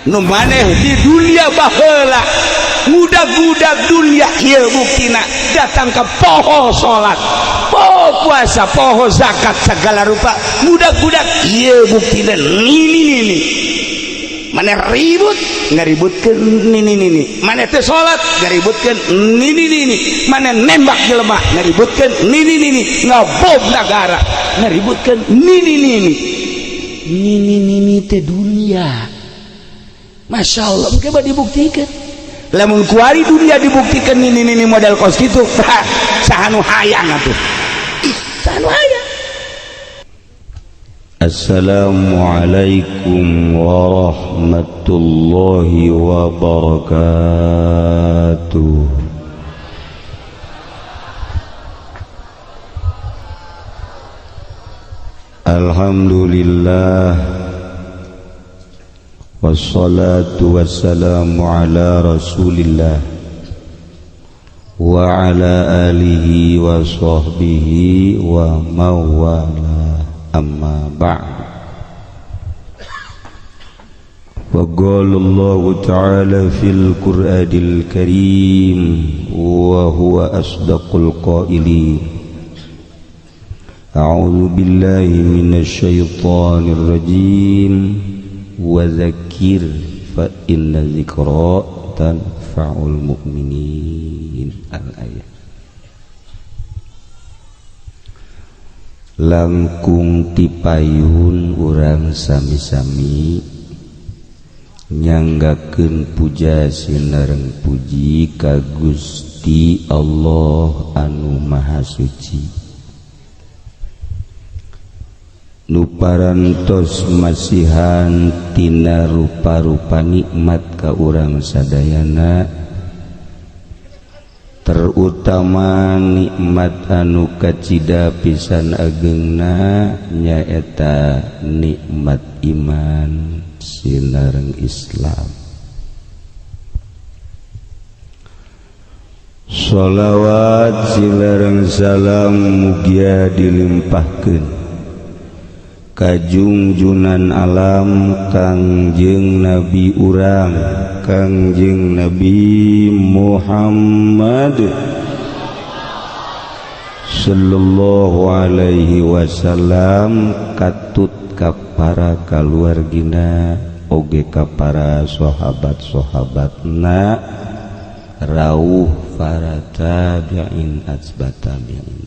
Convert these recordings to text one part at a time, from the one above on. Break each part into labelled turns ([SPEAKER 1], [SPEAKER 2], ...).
[SPEAKER 1] Nu maneh di dunia baheula ngudag-gudag dunia, ieu buktina datang ke poho salat, poho puasa, poho zakat, segala rupa ngudag-gudag. Ieu buktina nini nini. Maneh ribut ngaributkeun nini nini, maneh teu salat ngaributkeun nini nini, maneh nembak jelema ngaributkeun nini nini, ngabom negara ngaributkeun nini nini. Nini nini teh dunia. Masya Allah, mungkin dibuktikan lamun kuari dunia dibuktikan nini nini model kos gitu, saha nu hayang atuh, saha nu hayang?
[SPEAKER 2] Assalamualaikum warahmatullahi wabarakatuh. Alhamdulillah, wassalatu wassalamu ala rasulillah wa ala alihi wa sahbihi wa mawala, amma ba'd. Wa qala Allah ta'ala fil Qur'anil Karim wa huwa asdaqul qailin. A'udzu billahi minasy syaithanir rajim. Wa dzakir fa inna dzikra tanfa'ul mu'minin. Al-ayat. Langkung tipayun urang sami-sami nyanggakeun puja sinareng puji ka Gusti Allah anu Maha Suci, nu parantos masihan tina rupa-rupa nikmat ka urang sadayana, terutama nikmat anu kacida pisan agengna, nyaeta nikmat iman sinareng Islam. Sholawat silareng salam mugia dilimpahkeun ka junjunan alam Kangjeng Nabi urang, Kangjeng Nabi Muhammad sallallahu alaihi wasallam, katut ka para kaluargina oge ka para sahabat-sahabatna, rauh para tabi'in atsba tabi'in,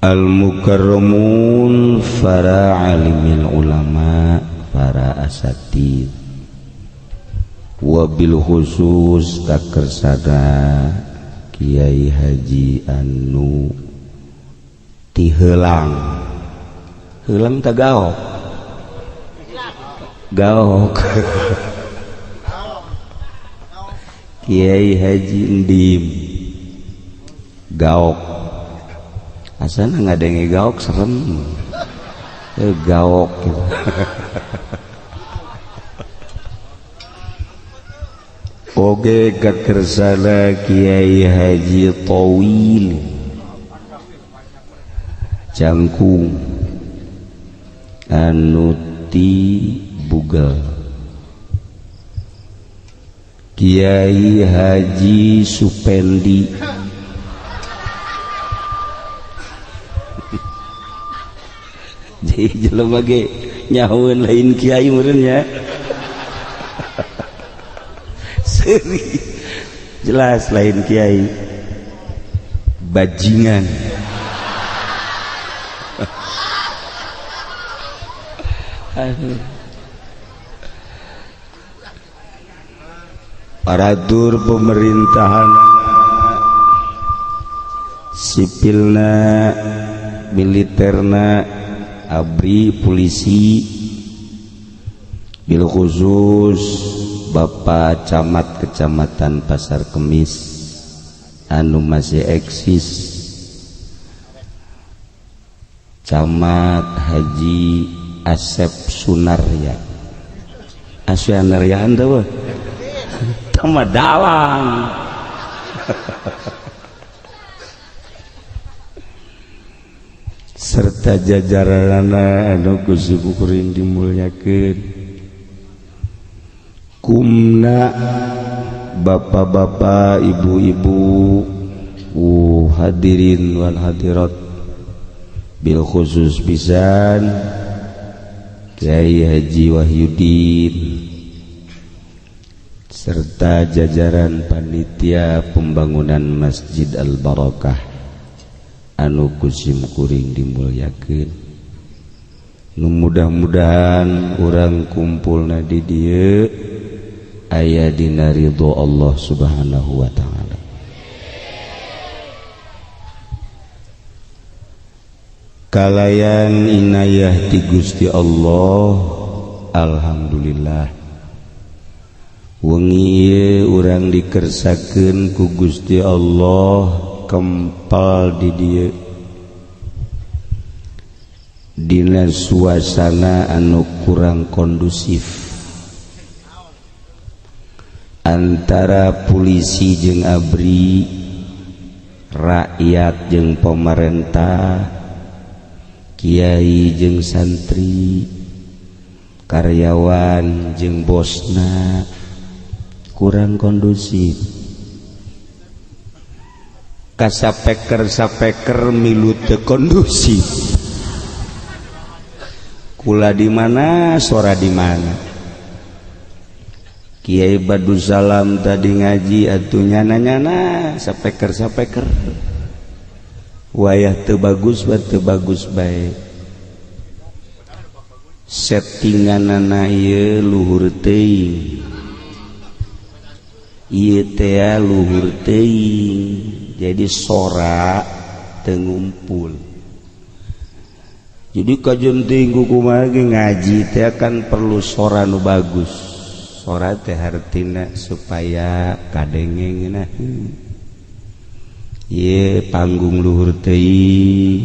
[SPEAKER 2] al-mukarramun, para alimil ulama, para asatid, wabil khusus kakersana Kiai Haji anu tiheulang heulang ta gaok gaok, Kiai Haji Endim gaok. Asana ngadenge gaok serem, gaok gitu. Oge kakersana Kiai Haji Tawil Jangkung anu ti Bugel, Kiai Haji Supendi, jadi jelema ge nyahoeun lain kiai meureun nya. Seuri jelas lain kiai, bajingan. Aduh. Aparatur pemerintahan sipilna, militerna, ABRI, polisi, bil khusus Bapak Camat Kecamatan Pasar Kemis anu masih eksis, Camat Haji Asep Sunarya. Asyanaryaan tuh sama dalang.
[SPEAKER 1] Serta jajaranana anu ku simkuring dimulyakeun. Kumna bapak-bapak, ibu-ibu, hadirin wal hadirat, bil khusus pisan Kiai Haji Wahyudin serta jajaran panitia pembangunan Masjid Al-Barakah anu ku simkuring dimulyakeun. Nu mudah-mudahan urang kumpulna di dieu aya dina ridho Allah Subhanahu wa taala. Kalayan inayah ti Gusti Allah, alhamdulillah wengi ieu urang dikersakeun ku Gusti Allah kempal di dieu dina suasana anu kurang kondusif antara polisi jeung ABRI, rakyat jeung pemerintah, kiai jeung santri, karyawan jeung bosna, kurang kondusif. Kasapeker-sapeker milu teu kondusif. Kula di mana, sora di mana. Kiai Badussalam tadi ngaji atuh nyana-nyana sapeker-sapeker. Wayah teu bagus bae teu bagus bae. Settinganana ieu luhur teuing. Ieu teh luhur teuing. Jadi sora teu ngumpul. Jadi kajeun teuing kumaha ge ngaji teh kan perlu sora nu bagus. Sora teh hartina supaya kadenge ngeunah. Ye panggung luhur teuing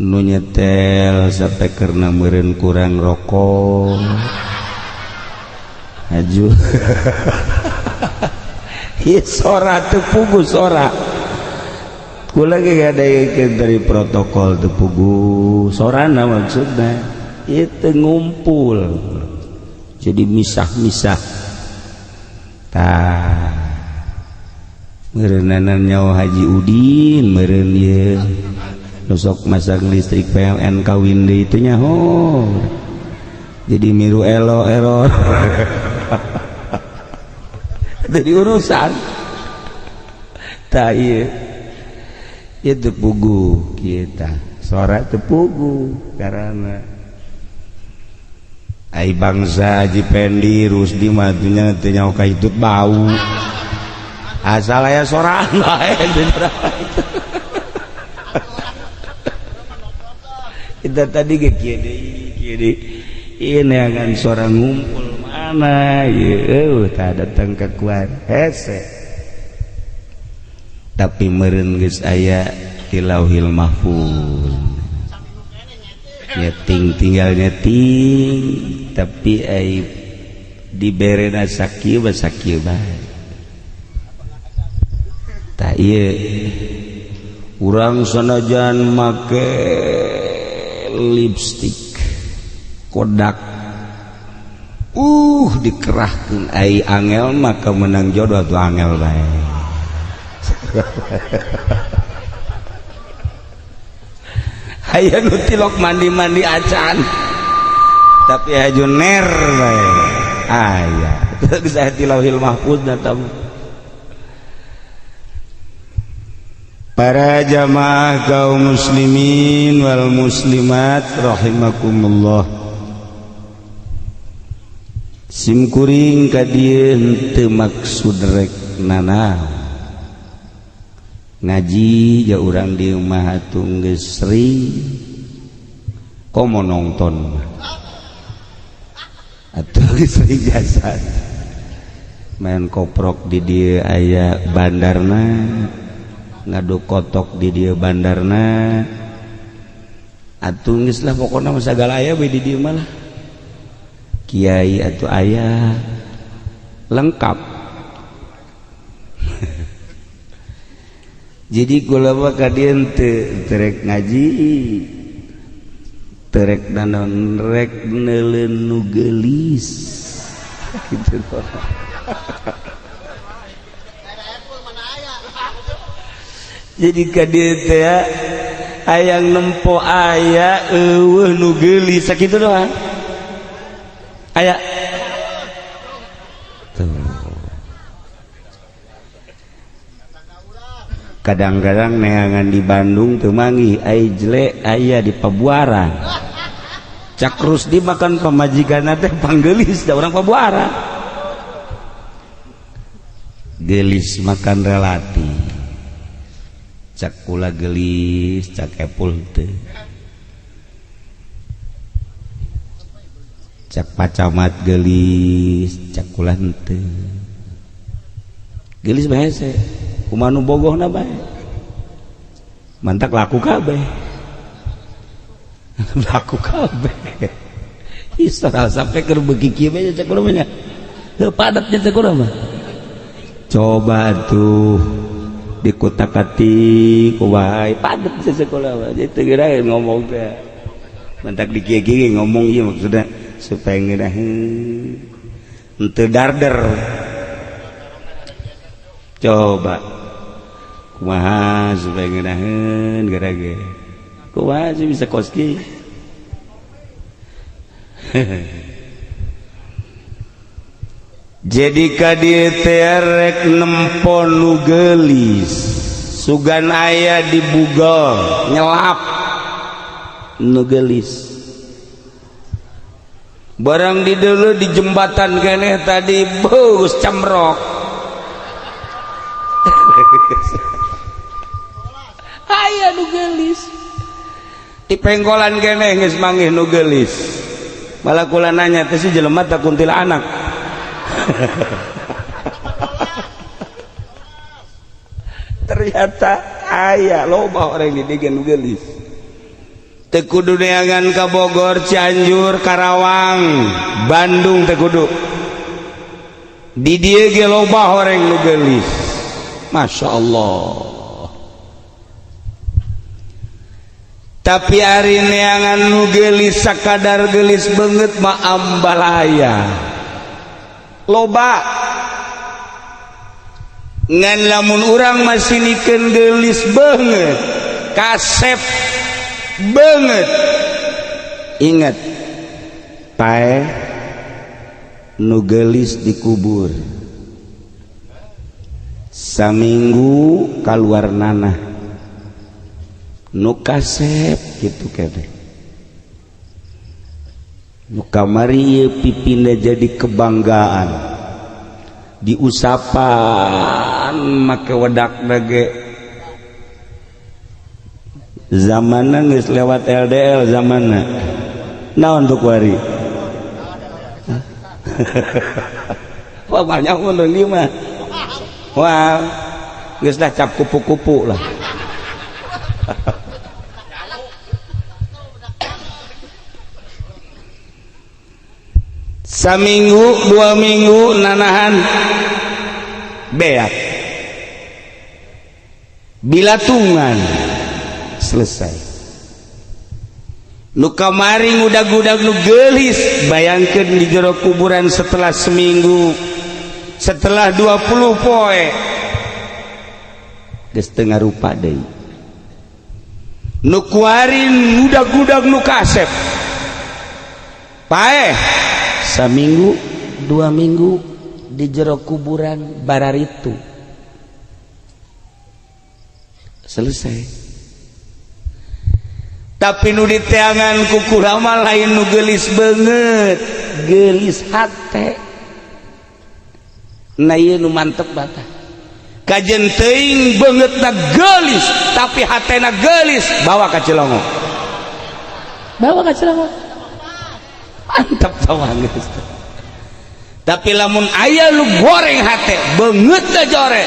[SPEAKER 1] nu nyetel sapekerna meureun kurang rokok aju. Ieu sora teu puguh sora. Kula ge ngadaekeun dari protokol teu puguh sorana, maksudna ieu teu ngumpul jadi misah-misah. Tah meureunanan nyawa Haji Udin meureun ieu nu sok masang listrik PLN kawin deui teh nyaho jadi miru elo error jadi urusan. Tah ieu ieu teu puguh kita sora teu puguh karena ai bangsa Haji Pendi Rusdi mah nya teu nyaho ka hitut bau asal aya soraan bae. Kita tadi ge kieu deui kieu deui ieu neangan sora ngumpul mana ieu tah datang ka kuar hese. Tapi meureun geus aya di Lauhil Mahfuz nyeting, tinggal nyeting, tapi ai diberena sakieu bae sakieu bae. Tah ieu urang sanajan make lipstick Kodak dikerahkeun ai angel maka menang jodoh atuh angel bae. Aya nu tilok mandi-mandi acan tapi haju ner bae aya geus aya ti Lauhil Mahfuz datang. Para jamaah kaum muslimin wal muslimat rahimakumullah, simkuring ka dieu henteu maksud rek nanaon ngaji ja urang di imah atuh geus sering komo nongton atuh geus sering jasa main koprok di dieu aya bandarna, ngadu kotok di dieu bandarna atuh geus lah pokona mah sagala aya we di dieu mah lah. Kiai atuh aya lengkap. Jadi kula mah ka dieu teu terek ngaji, terek naon, rek neuleun nu geulis gitu. Jadi ka dieu teh hayang nempo aya eueuh nu geulis sakitu doang. Aya tuh. Kadang-kadang neangan di Bandung teu manggih, ai jelek aya di Pabuaran. Cak Rusdi makan pamajikanna teh panggelis da urang Pabuaran. Gelis makan relatif. Cak kula gelis, cak epul teu. Cak pacamat gelis, cak kula henteu. Gelis bae hese. Kumaha nu bogohna bae. Mantak laku kabeh. Laku kabeh. Isra sampai keur beuki kieu bae cak kula mah nya. Heuh padatnya cak kula mah. Coba tuh di kutak-katik kumaha padat sekolah mah. Jadi teu geura ngomong teh. Mantak di kieu-kieu ngomong ieu maksudna supaya ngeunaheun. Henteu darder. Coba kumaha supaya ngeunaheun geura ge. Kumaha sih bisa koski. Jadi ka dieu teh rek nempo nu geulis. Sugan aya di Google nyelap nu geulis. Barang di deuleu di jembatan keneh tadi bagus camrok. Aya nu geulis. Di pengkolan keneh geus manggih nu geulis. Malah kula nanya teh si jelema teh kuntilanak. Ternyata aya loba orang di dieu nu geulis. Teu kudu neangan ka Bogor, Cianjur, Karawang, Bandung teu kudu. Di dieu ge loba orang nu geulis. Masya Allah. Tapi ari neangan nu geulis sakadar geulis beungeut mah ambalaya. Loba. Ngan lamun urang masih nikeun geulis beungeut, kasep beungeut. Ingat, pae nu geulis dikubur. Saminggu kaluar nanah. Nu kasep kitu keneh. Nu kamari ieu pipindah jadi kebanggaan. Diusapan make wedak dage. Zamanna geus lewat LDL zamanna. Naon tuh kuari? Wah banyak mun deui mah. Wah, geus dah cap kupu-kupu lah. Saminggu, 2 minggu nanahan beak. Bilatungan selesai. Nu kamari ngudag-gudag nu geulis, bayangkeun di jero kuburan setelah seminggu, setelah 20 poe geus teu ngarupa deui. Nu kuari ngudag-gudag nu kasep. Paeh saminggu, 2 minggu di jero kuburan bararitu. Selesai. Tapi nu diteangan ku kula mah lain nu geulis beungeut, geulis hate. Nah ieu nu mantep bata. Kajen teuing beungeutna geulis, tapi hatena geulis, bawa ka Cilongo. Bawa ka Cilongo. Mantap sama geus. Tapi lamun aya lu goreng hate, beungeutna jore.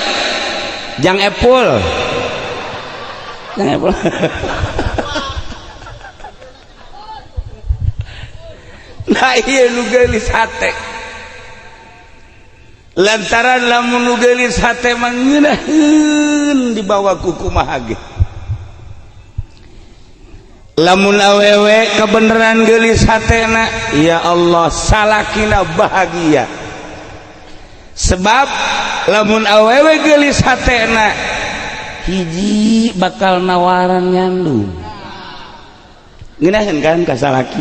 [SPEAKER 1] Jang epul. Jang epul. Nah ieu nu geulis hate. Lantaran lamun nu geulis hate mah ngeunaheun dibawa ku kumaha ge. Lamun awewe kebenaran geulis hatena, ya Allah, salakina bahagia. Sebab lamun awewe geulis hatena, hiji bakal nawaran nyandung. Ngeunaheun kan ka salaki?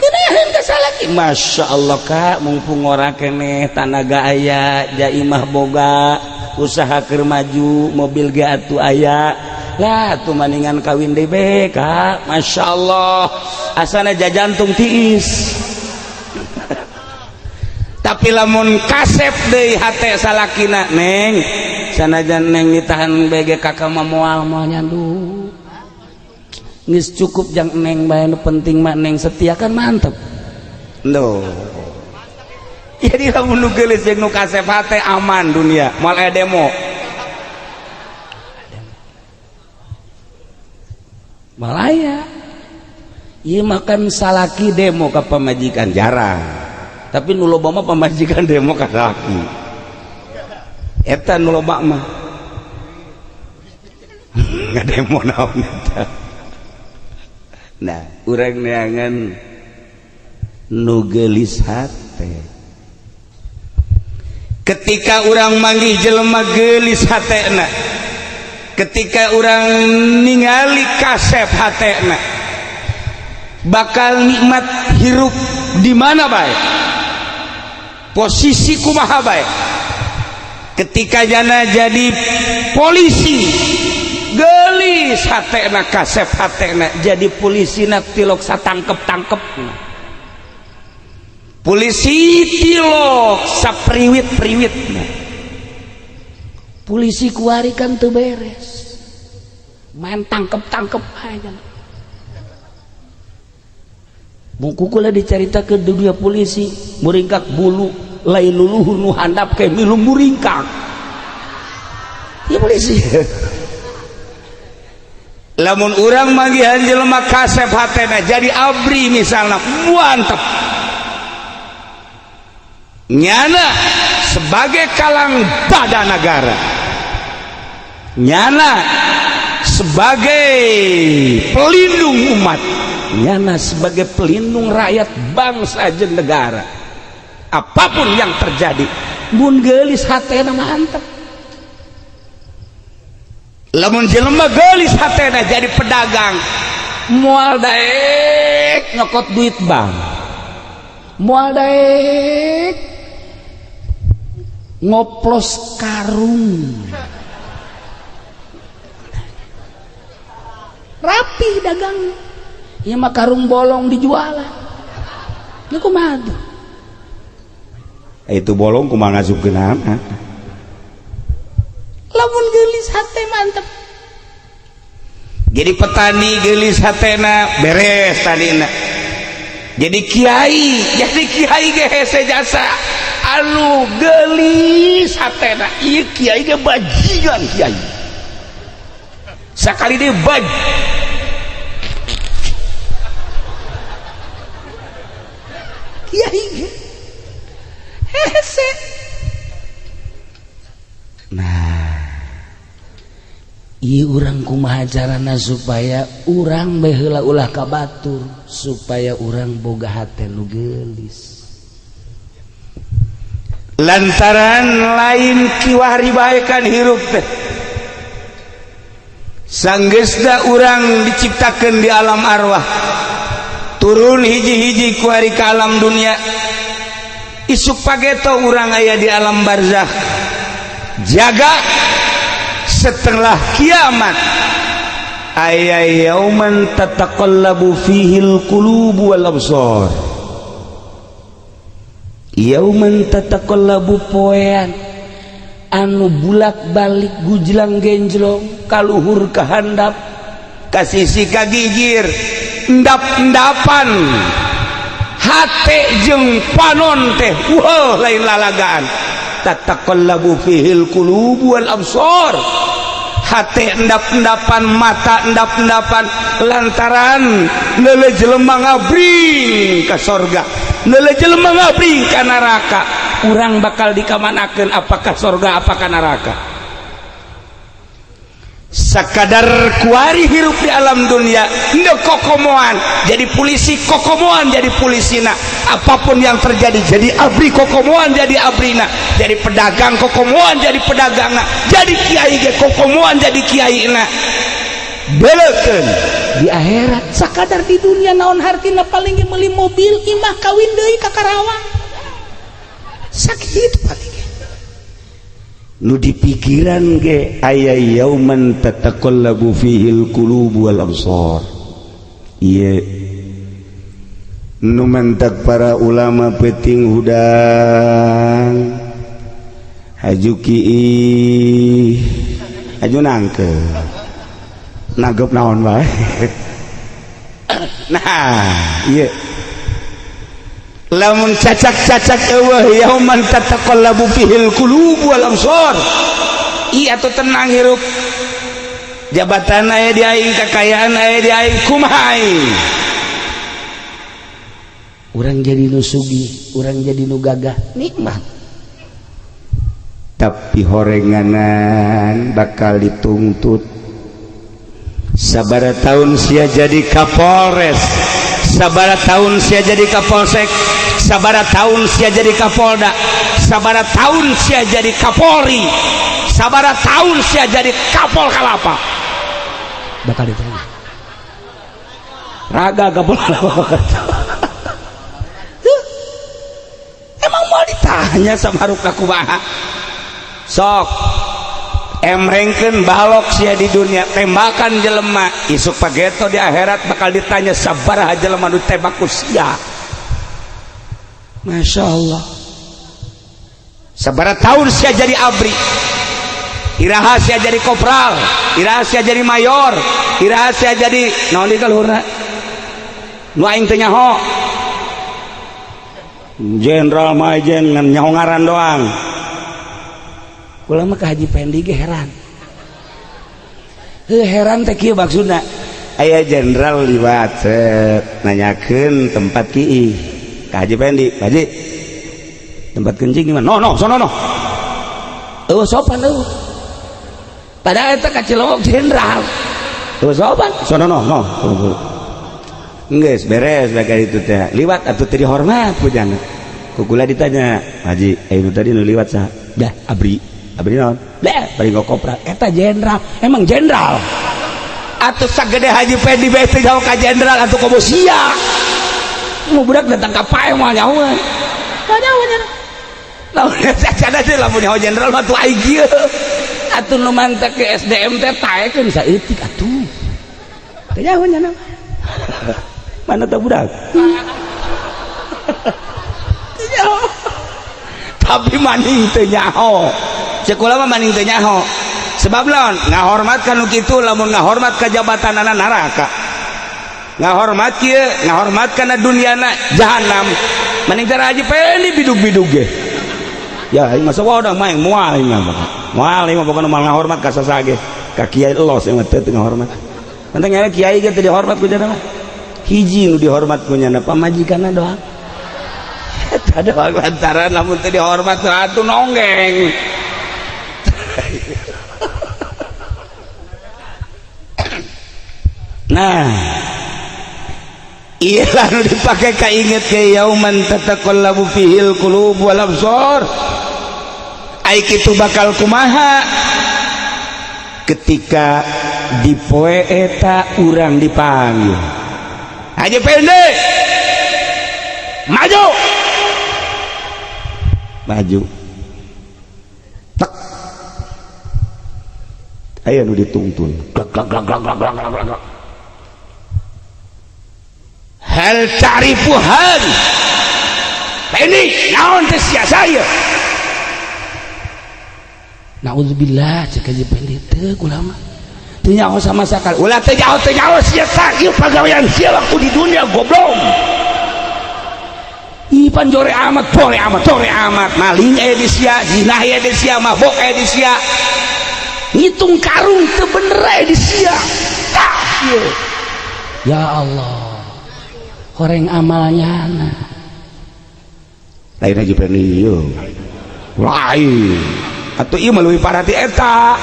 [SPEAKER 1] Ngeunaheun ka salaki. Masya Allah, Kak, mumpung ngora keneh, tanaga aya, jaimah boga, usaha keur maju, mobil ge atuh aya lah tuh, maningan kawin deui, Kak. Masya Allah, asana jajantung tiis. Tapi lamun kasep deui hate salakina, "Neng, sanajan neng ditahan bege, kakak mah moal moal nyandu, geus cukup jang neng bae, nu penting mah neng setia," kan mantep. Loh, jadi lamun nu geulis jeung nu kasep hate aman dunia, moal aya demo. Malaya ieu makan salaki demo ka pamajikan jarang, tapi nu loba mah pamajikan demo ka salaki. Eta nu loba mah ngademo naon eta. Nah, urang neangan nu geulis hate. Ketika urang manggih jelema geulis hatena, ketika urang ningali kasep hatena, bakal nikmat hirup di mana bae, posisi kumaha bae. Ketika jana jadi polisi, gelis hatena, kasep hatena, jadi polisi na tilok satangkep tangkep, polisi tilok sapriwit-priwit. Polisi kuari kan teu beres, main tangkep-tangkep aja. Buku kula dicarita ke dunia polisi, muringkak bulu lain luluhur nu handap kayak milu muringkak ya polisi. Lamun urang manggihan jelema kasep hatena jadi abri misalnya, mantep nyana sebagai kalang badan negara, nyana sebagai pelindung umat, nyana sebagai pelindung rakyat, bangsa jeung negara, apapun yang terjadi, mun geulis hatena mantep. Lamun jelema geulis hatena jadi pedagang, moal daek nyokot duit bank, moal daek ngoplos karung, rapi dagang ya mah, karung bolong dijualan. Ini kumaha tuh? Itu bolong kumaha ngasupkeun? Lamun geulis hate mantep. Jadi petani geulis hatena, beres tanina. Jadi kiai, jadi kiai ge hese jasa anu geulis hatena. Ieu kiai ge bajingan, kiai sakali deui baj kiai ge hese. Nah, ieu urang kumaha carana supaya urang baheula ulah ka batur, supaya urang boga hate nu geulis? Lantaran lain kiwari bae kan hirup teh. Sanggeusna urang diciptakeun di alam arwah, turun hiji-hiji kuari ke alam dunia, isuk pageto urang aya di alam barzakh. Jaga setelah kiamat aya yauman tataqallabu fihil qulubu wal absar, yauman tataqallabu, poean anu bulak-balik, gujlang genjlong, kaluhur ka handap, ka sisi ka gigir, endap-endapan hate jeung panon teh. Wah, lain lalagaan. Tataqallabu fihil qulubu wal absar, hate endap-endapan, mata endap-endapan, lantaran leule jelema ngabring ka sorga, leule jelema ngabring ka neraka. Urang bakal dikamanakeun, apakah sorga, apakah neraka. Sakadar kuari hirup di alam dunia henteu kokomoan jadi polisi, kokomoan jadi polisina. Apapun yang terjadi, jadi abri kokomoan jadi abrina, jadi pedagang kokomoan jadi pedagangna, jadi kiai ge kokomoan jadi kiaina. Belekeun di akhirat. Sakadar di dunia naon hartina? Paling ge meuli mobil, imah, kawin deui ka Karawang, sakitu paling ge. Nu dipikiran ge aya yauman tataqallabu fihil qulub wal absar. Ieu nu mantak para ulama peuting hudang haju kiih, haju nangke nagep naon bae. Nah, ieu lamun cacak-cacak eueuh yauman tataqallabu fihil qulub wal absar. Iya atuh, tenang hirup, jabatan aya di aing, kekayaan aya di aing, kumaha aing? Urang jadi nu sugih, urang jadi nu gagah, nikmat, tapi horenganan bakal dituntut. Sabara tahun sia jadi Kapolres, sabara tahun sia jadi Kapolsek, sabara tahun sia jadi Kapolda, sabara tahun sia jadi Kapolri, sabara tahun sia jadi Kapol Kalapa, bakal ditanya. Raga Kapol Kalapa. Tuh, emang mau ditanya sama ruka kumaha? Sok emrengkeun balok sia di dunia, tembakan jelema, isuk pageto di akhirat bakal ditanya sabaraha jelema nu tembak ku sia. Masya Allah. Sabaraha tahun sia jadi abri, iraha sia jadi kopral, iraha sia jadi mayor, iraha sia jadi naon di kaluhurna nu aing teu nyaho, jenderal, majen, ngan nyaho ngaran doang. Kula mah ka Haji Pendi ge heran. Heuh, heran teh kieu maksudna. Aya jenderal liwat, set, nanyakeun tempat kiih ka Haji Pendi. "Pak Haji, tempat kencing gimana?" "No, no, sono no." Eueuh sopan eueuh. Padahal eta ka Cilongok jenderal. Eueuh sopan, sono no, no. Geus beres bagai itu teh. Liwat atuh teu dihormat ku jana. Ku kula ditanya, "Haji, eh nu tadi nu liwat saha?" "Dah, abri." "Abri naon?" "Dah, bari ngokopra." Eta jenderal, emang jenderal. Atuh sagede Haji Pendi bae teu jauh ka jenderal atuh, komo sia. Mau budak datang ka pae moal nyahoan. Nyaho nya. Lamun eta teh, lamun nyaho jenderal mah tuh aing kieu. Atuh nu mantek ke SDM teh taekeun saeutik atuh. Teu nyaho nya. Mana tah budak? Teu nyaho. Tapi maning teu nyaho. Sekolah mah maning teu nyaho. Sebab lawan ngahormat ka nu kitu, lamun ngahormat ka jabatanana neraka. Ngahormat kieu, ngahormat kana duniana jahanam. Maning teh Haji Pendi bidug-bidug ge. Ya aing masa wadah main moal aing mah. Moal aing mah, pokona moal ngahormat ka saha ge. Ka kiai los aing mah teu ngahormat. Penting aya kiai ge teu dihormat ku jana mah. Hiji nu dihormat ku nyana, pamajikanna doang. Eta doang, lantaran lamun teu dihormat atuh nonggeng. Nah, iya, lalu dipakai kainget ke yauman tataqallabu fihil qulub wal absar. Ai kitu bakal kumaha ketika di poe eta urang dipanggil, "Haji Pendek, maju, maju." Tek, aya nu dituntun. Glak glak glak glak glak glak glak glak. "Hal ta'rifu hal ini?" "Naon teh sia saya?" "Naudzubillah," cek Haji Pendi, "teu, kula mah teu nyaho sama sakali." "Ulah teu nyaho, teu nyaho sia tah. Ieu pagawean sia waktu di dunia, goblok. Ih, pan jore amat, jore amat, jore amat. Maling aya di sia, zina aya di sia, mabok aya di sia, ngitung karung teu bener aya di sia. Tah ieu." Ya Allah, horeng amalnya. Lain Haji Pendi ieu. Lain. Atuh ieu mah leuwih parah ti eta.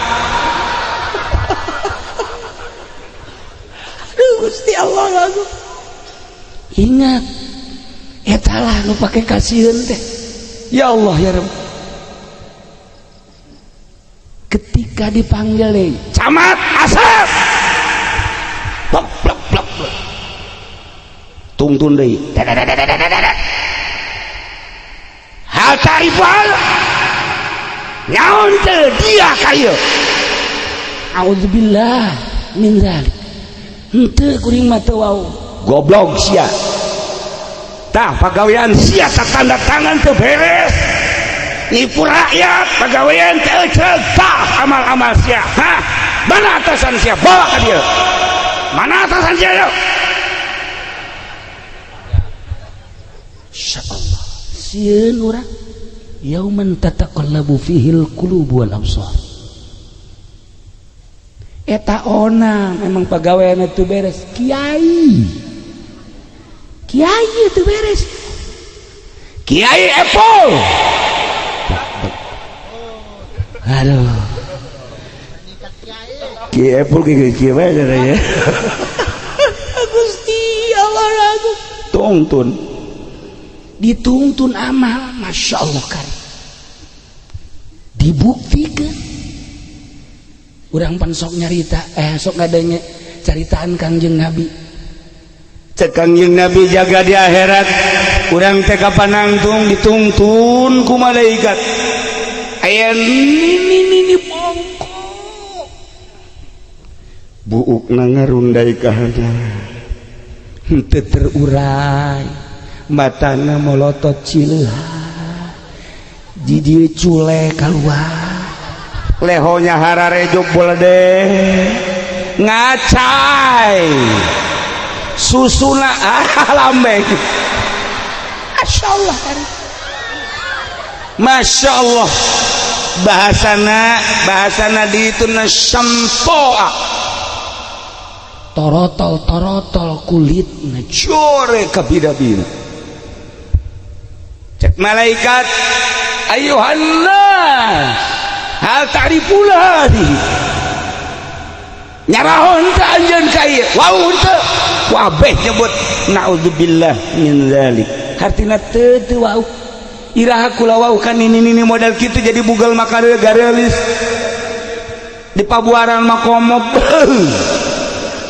[SPEAKER 1] Aduh Gusti Allah aku. Ingat eta lah nu pake kasieun teh. Ya Allah ya Rabb. Ketika dipanggil deui, camat Asep. Plok plok plok. Tungtun deui. Hal tarifal. Nyaon teu dia ka ieu. Auzubillah min zalik. Henteu kuring mah teu wau. Goblok sia. Tah pagawean sia tanda tangan teu beres. Nipu rakyat pagawean teu eceuk. Tah amal-amal sia. Hah? Mana atasan sia? Bawa ka dieu. Mana atasan sia yuk? Insyaallah. Sieun urang. Yauman tataqallabu fihil qulubu wal absar. Eta onang emang pagawean teu beres. Kiai. Kiai itu beres. Kiai Apple. Aduh. Kiai Apple kieu kieu bae ya. Gusti Allah aku. Tungtun. Dituntun amal, Masya Allah kari. Dibuktikan. Urang pan sok nyarita, sok ngadenge caritaan Kangjeng Nabi. Cek Kangjeng Nabi jaga di akhirat, urang teh kapanangtung dituntun ku malaikat. Aya nini nini bongkok. Buukna ngarundai ka handap. Henteu terurai. Matana molotot cileuhan. Di dieu cule kaluar. Lehonya hararejo bolede. Ngacai. Susuna lambeng. Masya Allah. Masya Allah. Bahasana di itu na sampoa. Torotol kulit core kabida-bida. Cek malaikat, ayuhan nas, hal ta'rifuna hadhihi. Nyarahon teu anjeun ka ieu, wau teu. Wabeh nyebut naudzubillah min zalik. Hartina teu teu wau. Iraha kula wau kan nini-nini model kitu jadi bugal maka garelis. Di pabuaran mah komo.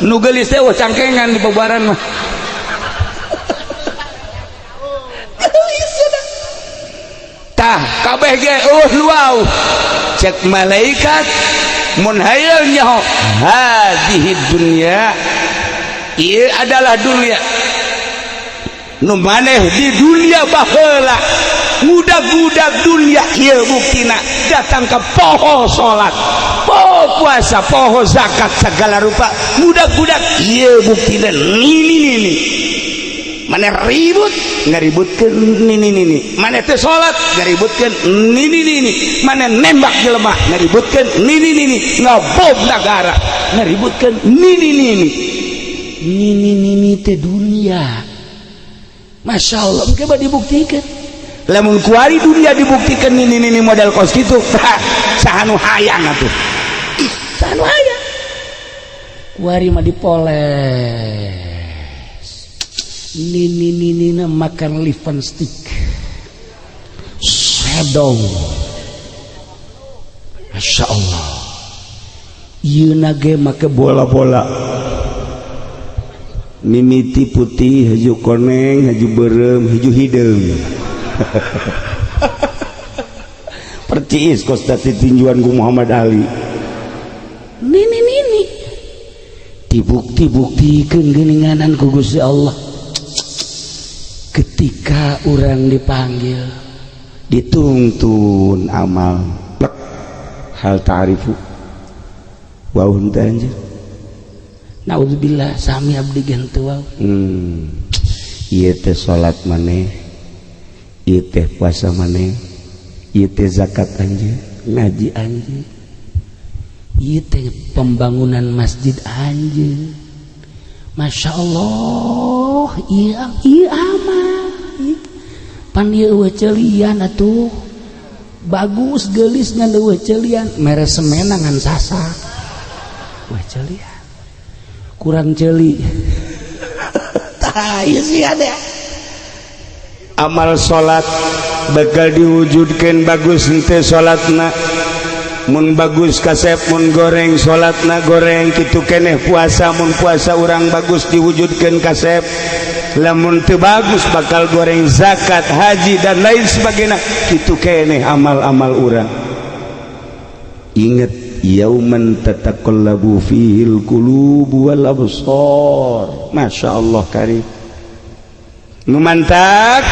[SPEAKER 1] Nu geulis teh cangkengan di pabuaran mah. Geulis cenah. Tah kabeh ge eueuh luau. Cek malaikat mun hayang nyaho hadhihi dunya, ieu adalah dunia. Nu maneh di dunia baheula ngudag-ngudag dunia ieu buktina datang ke poho salat, poho puasa, poho zakat segala rupa ngudag-ngudag ieu buktina nini nini. Maneh ribut ngaributkeun nini nini, maneh teu salat ngaributkeun nini nini, maneh nembak jelema ngaributkeun nini nini, ngabom nagara ngaributkeun nini nini. Nini nini teh dunia. Masya Allah, mungkin dibuktikan. Lamun kuari dunia dibuktikan nini nini model kos kitu, saha nu hayang atuh. Saha nu hayang. Kuari mah dipoles. Nini nini makan lipstick. Shadow. Masya Allah. Ieu ge make bola-bola. Mimiti putih, haju koneng, haju berem, haju hideung. Percis kos tadi tinjuan ku Muhammad Ali. Nini nini. Dibukti-buktikeun geuninganan ku Gusti Allah. Ketika orang dipanggil, dituntun amal. Plek. Hal ta'rifu. Wau henteu anjeun. Naudzubillah sami abdi henteu wau. Ieu teh salat maneh, ieu teh puasa maneh, ieu teh zakat anjeun, ngaji anjeun, ieu teh pembangunan masjid anjeun. Masya Allah, ieu amal. Pan ieu euweuh ceulian atuh, bagus, geulis, ngan euweuh ceulian. Mere semen ngan sasak, euweuh ceulian, kurang ceuli. Tah, ieu sih ada
[SPEAKER 2] Amal salat bakal diwujudkan bagus henteu salatna. Mun bagus kasep, mun goreng salatna goreng. Kitu keneh puasa, mun puasa urang bagus diwujudkan kasep, lamun teu bagus bakal goreng. Zakat, haji, dan lain sebagainya, kitu keneh amal-amal urang. Ingat, yauman tataqallabu fihil qulubu wal absar. Masya Allah karim. Nu mantak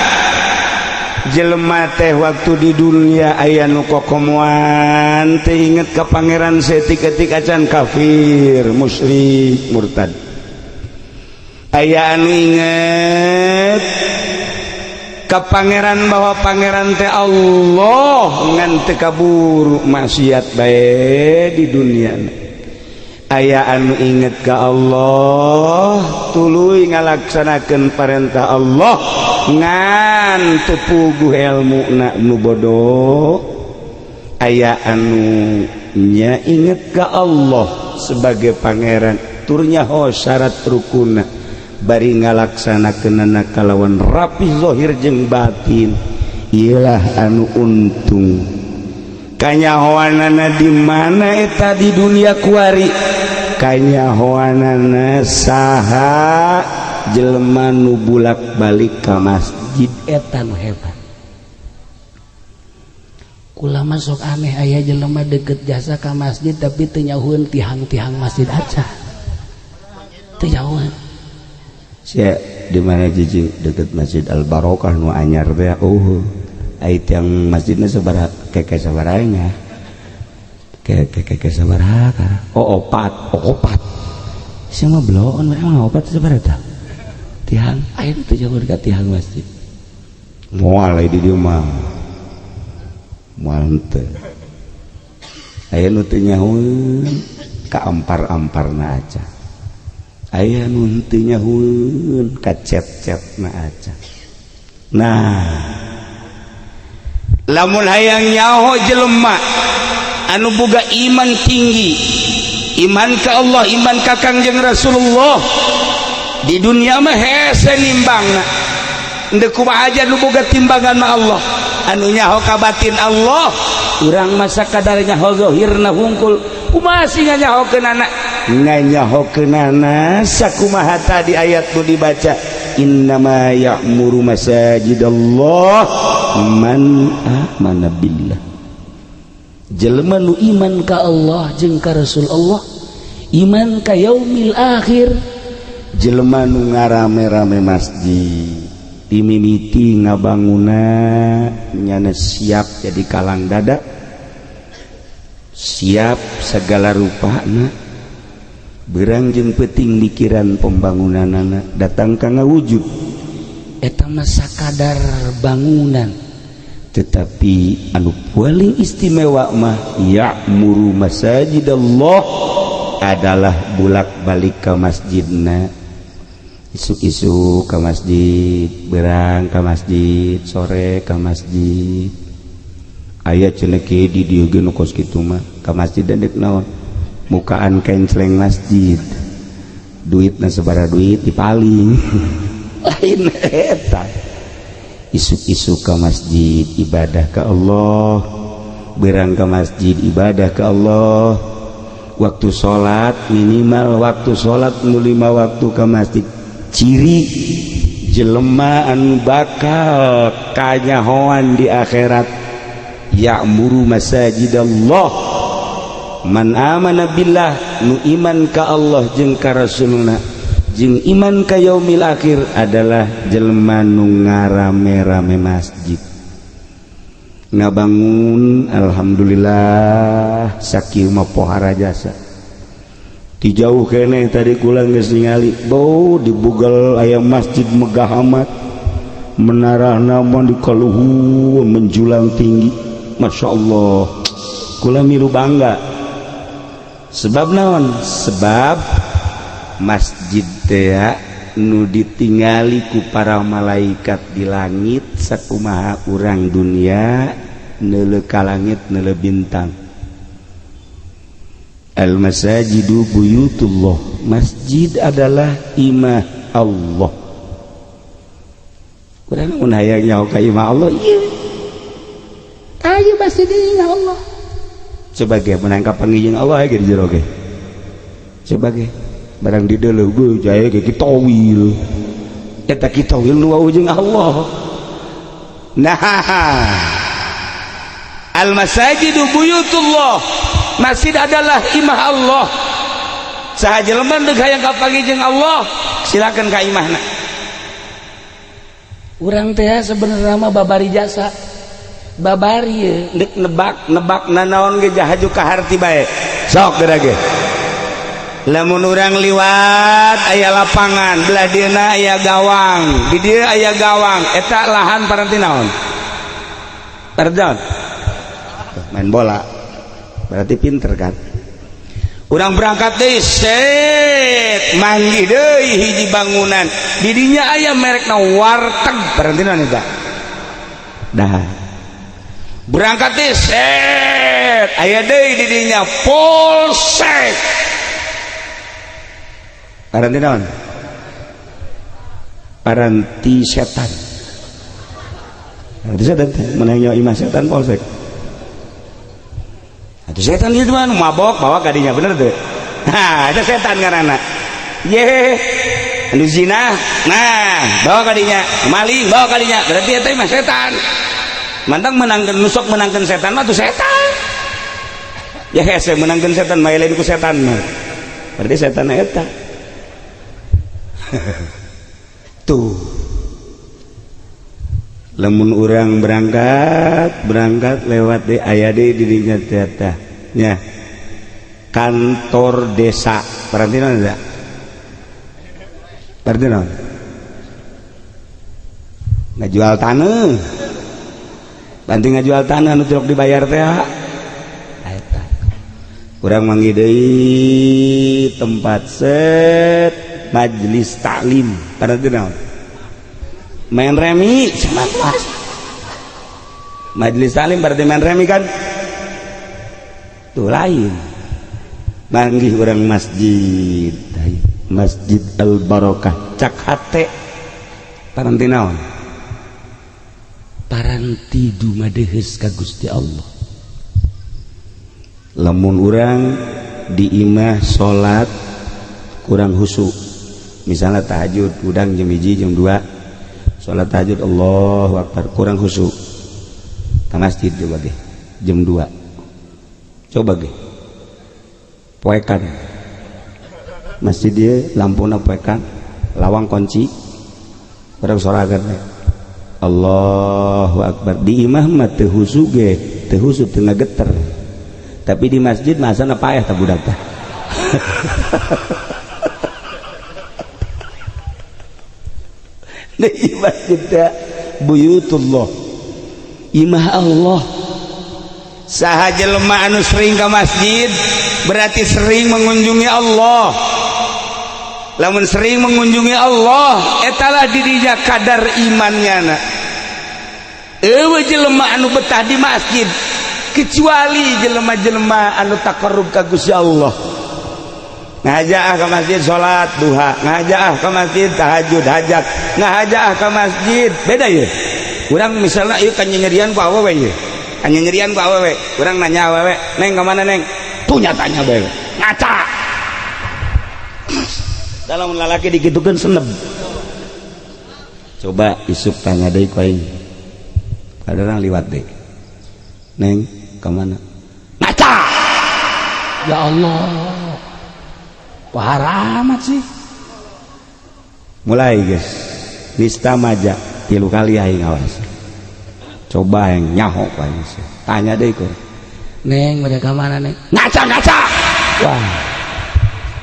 [SPEAKER 2] jelema teh waktu di dunia aya nu kokomoan, teh inget ka Pangeran saetik-etik acan, kafir, musyrik, murtad. Aya anu inget ka Pangeran bahwa Pangeran teh Allah, ngan teu kaburu, maksiat bae di dunia. Aya anu inget ka Allah, tuluy ngalaksanakeun parentah Allah, ngan teu puguh ilmu na, nu bodoh. Aya anu nya inget ka Allah sebagai Pangeran, tur nyaho syarat rukuna, bari ngalaksanakeunana kalawan rapi zahir jeung batin. Iyalah anu untung. Kanyahoanana di mana eta di dunia kuari? Kanyahoanana saha jelema nu bulak-balik ka masjid,
[SPEAKER 1] eta nu hebat. Kula masuk aneh, aya jelema deket jasa ka masjid tapi teu nyahueun tihang-tihang masjid aja, teu nyahueun.
[SPEAKER 2] Sia di mana, jijing? Deket Masjid Al Barokah nu anyar teh? Oh, ai tiang masjidna sabaraha keke? Sabaraha keke keke sabaraha? Oh, opat. Oh, opat. Sia mah bloon. Emang opat sabaraha tah tiang? Aya teu jauh ka tiang masjid? Moal di dieu mah, moal henteu. Aya nu teu nyahueun ka ampar-amparna aja, aya nu teu nyahueun ka cet-cetna aja. Nah, lamun hayang nyaho jelema anu boga iman tinggi, iman ke Allah, iman ka Kangjeng Rasulullah, di dunia mah hese nimbangna. Ndek kumaha aja nu boga timbangan mah Allah, anu nyaho ka batin Allah.
[SPEAKER 1] Urang masa kadar nyaho zahirna hungkul, kumaha sih nyahokeunana?
[SPEAKER 2] Nganyahokeunana sakumaha tadi ayat nu dibaca, innama ya'muru masajidallah man amana billah.
[SPEAKER 1] Jelema nu iman ka Allah jeung ka Rasul Allah, iman ka yaumil akhir.
[SPEAKER 2] Jelema nu ngarame-rame masjid, dimimiti ngabanguna nyana siap jadi kalang dada, siap segala rupana, berang jeung peting mikiran pembangunanana, datang ka ngawujud.
[SPEAKER 1] Eta mah sakadar bangunan.
[SPEAKER 2] Tetapi anu paling istimewa mah ya'muru masajidallah adalah bulak-balik ke masjidna, isuk-isuk ke masjid, berang ke masjid, sore ke masjid. Aya cenah di dieu ge nu kos kitu mah ka masjid dan dek naon? Mukaan kencleng masjid, duitna sabaraha, duit dipaling. Lain eta. Isuk-isuk ke masjid ibadah ke Allah, berang ke masjid ibadah ke Allah, waktu salat, minimal waktu salat nu lima waktu ke masjid. Ciri jelema anu bakal kanyahoan di akhirat, ya'muru masajidallah man amana billah, nu iman ka Allah jeung ka Rasulna jeung iman ka yaumil akhir, adalah jelema nu ngarame-rame masjid, ngabangun. Alhamdulillah, sakieu mah pohara jasa ti jauh keneh. Tadi kula geus ningali bau di Google aya masjid megah amat, menara namun di kaluhur menjulang tinggi. Masya Allah, kula milu bangga. Sebab naon? Sebab masjid teh nu ditingali ku para malaikat di langit sakumaha urang dunia neuleuh ka langit neuleuh bintang. Al masajidu buyutullah, masjid adalah imah Allah. Urang mun hayang nyaho ka imah Allah, ieu ayo masjid imah Allah. Coba ge menang ka panggih Allah ge di jero ge. Coba ge barang di deuleuh ge jae ge kitawil. Eta kitawil nu wau jeung Allah. Nah, al masajidu buyutullah, masjid adalah imah Allah. Saha jelema deuk hayang kapanggih jeung Allah, silakan ka imahna. Urang teh sebenarnya mah babari jasa. Babari deuk nebak nebak nanaon ge jahaju ka harti bae. Sok geura ge. Lamun urang liwat aya lapangan, belah dieuna aya gawang, di dieu aya gawang, eta lahan paranti naon? Parjon. Main bola. Berarti pinter kan? Urang berangkat deui, set, manggih deui hiji bangunan. Di dinya aya merekna warteg, paranti naon eta? Dah. Berangkat deui, set, aya deui di dinya polsek. Paranti naon? Paranti setan. Paranti setan teh menang nyawa imah setan polsek. Atuh setan ieu mah mabok bawa kadinya bener teu? Nah, itu setan ngaranna. Ye, anu zina, nah, bawa kadinya, maling bawa kadinya, berarti eta mah setan. Mantang menangkeun nusok menangkeun setan mah tuh setan. Ya hese menangkeun setan mah lain ku setan mah. Berarti setan eta. Tuh. Lamun urang berangkat, berangkat lewat di aya deui di dinya teh nya. Kantor desa. Berarti naon eta? Berarti naon? Ngajual tanah. Banting ngajual tanah nu teu dibayar teh. Eta. Urang manggih deui tempat set majelis taklim. Berarti naon? Main remi sama kelas. Majelis taklim berarti main remi kan? Tuh lain. Manggih urang masjid. Masjid Al Barokah cak hate. Paranti naon? Paranti dumadeheus ka Gusti Allah. Lamun urang di imah salat kurang khusyuk. Misalnya tahajud udang jam 1 jam 2 salat tahajud Allahu Akbar kurang khusyuk. Ka masjid coba ge jam 2. Coba ge. Poekan. Masjid dia lampuna poekan, lawang kunci. Urang sorangan we. Allahu Akbar di imah mah teu khusyuk ge, teu khusyuk teu ngageter. Tapi di masjid masana paeh tah budak tah. Di masjid teh buyutullah, imah Allah. Saha jelema anu sering ka masjid berarti sering mengunjungi Allah. Lamun sering mengunjungi Allah etalah dirinya kadar imannya na. Eueuh jelema anu betah di masjid kecuali jelema-jelema anu taqarrub ka Gusti Allah. Ngajaah ke masjid salat duha, ngajaah ke masjid tahajud hajat, ngajaah ke masjid beda ya. Urang misalnya ieu kan nyerian ku awewe ieu. Kan nyerian ku awewe, urang nanya awewe, "Neng ka mana neng?" Tuh nyatanya bae. Ngaca. Dalam lalaki dikitukeun seneb. Coba isuk tanya deui ku aing. Kadang liwat deui. Neng, ka mana? Ngaca.
[SPEAKER 1] Ya Allah. Wah, amat sih.
[SPEAKER 2] Mulai guys. Nista maja 3 kali aing awas. Coba yang nyaho aing. Tanya deui ku.
[SPEAKER 1] Neng, mereka mana neng?
[SPEAKER 2] Ngaca ngaca. Wah.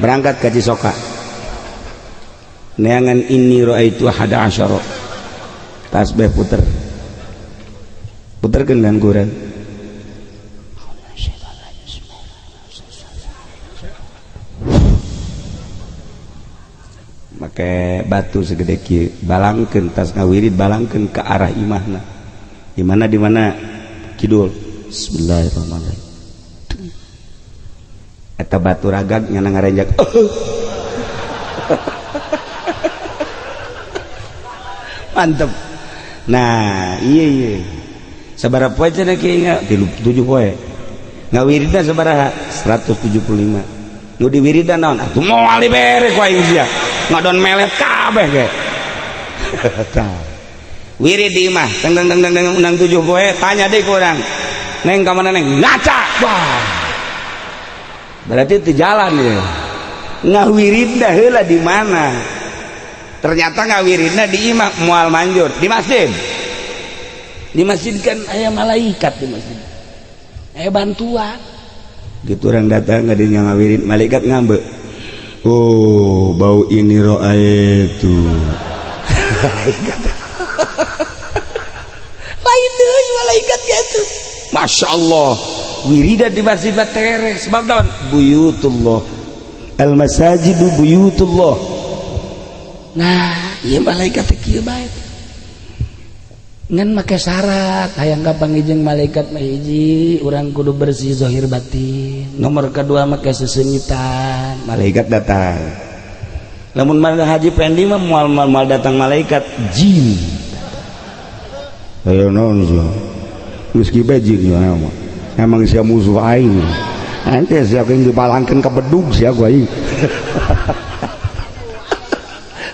[SPEAKER 2] Berangkat ke Cisoka. Neangan inni raaitu ahada asyara. Tasbih puter. Puterkeun kan kurang. Make Make batu segede kieu, balangkeun tas ngawirid, balangkeun ke arah imahna. Di mana, di mana? Kidul. Bismillahirrahmanirrahim. Eta batu ragag nyana ngarenjak. Mantep. Nah, iya iya. Sabaraha poe cenah kieu nya? 37 poe. Ngawiridna sabaraha? 175. Nu diwiridan naon? Atuh moal dibere ku aing sia. Ngadon melet kabeh ge. Tah. Wirid di imah, teng teng teng teng undang 7 poe, tanya deui ku urang. Neng ka mana neng? Ngaca. Wah. Berarti itu jalan ya. Ngawiridna heula di mana? Ternyata ngawiridna di imah, moal manjur, di masjid. Di masjid kan aya malaikat di masjid. Aya bantuan. Gitu orang datang ka dinya ngawirid, malaikat ngambek. Oh, bau ini roa itu. Malaikat. Lain deui malaikat gitu. Masya Allah. Wirida di masjid mah tereh sebab naon? Buyutullah. Al masajidu buyutullah. Nah, ieu malaikat teh kieu bae. Ngan make syarat hayang kapanggih jeung malaikat mah, hiji, urang kudu bersih zahir batin. Nomor kedua, make sesengitan, malaikat datang. Lamun mana Haji Pendi mah moal moal datang malaikat, jin. Ayo naon sia? Geus kieu bae jin ya mah. Emang sia musuh aing. Nanti sia yang dibalangkeun ka bedug sia ku aing.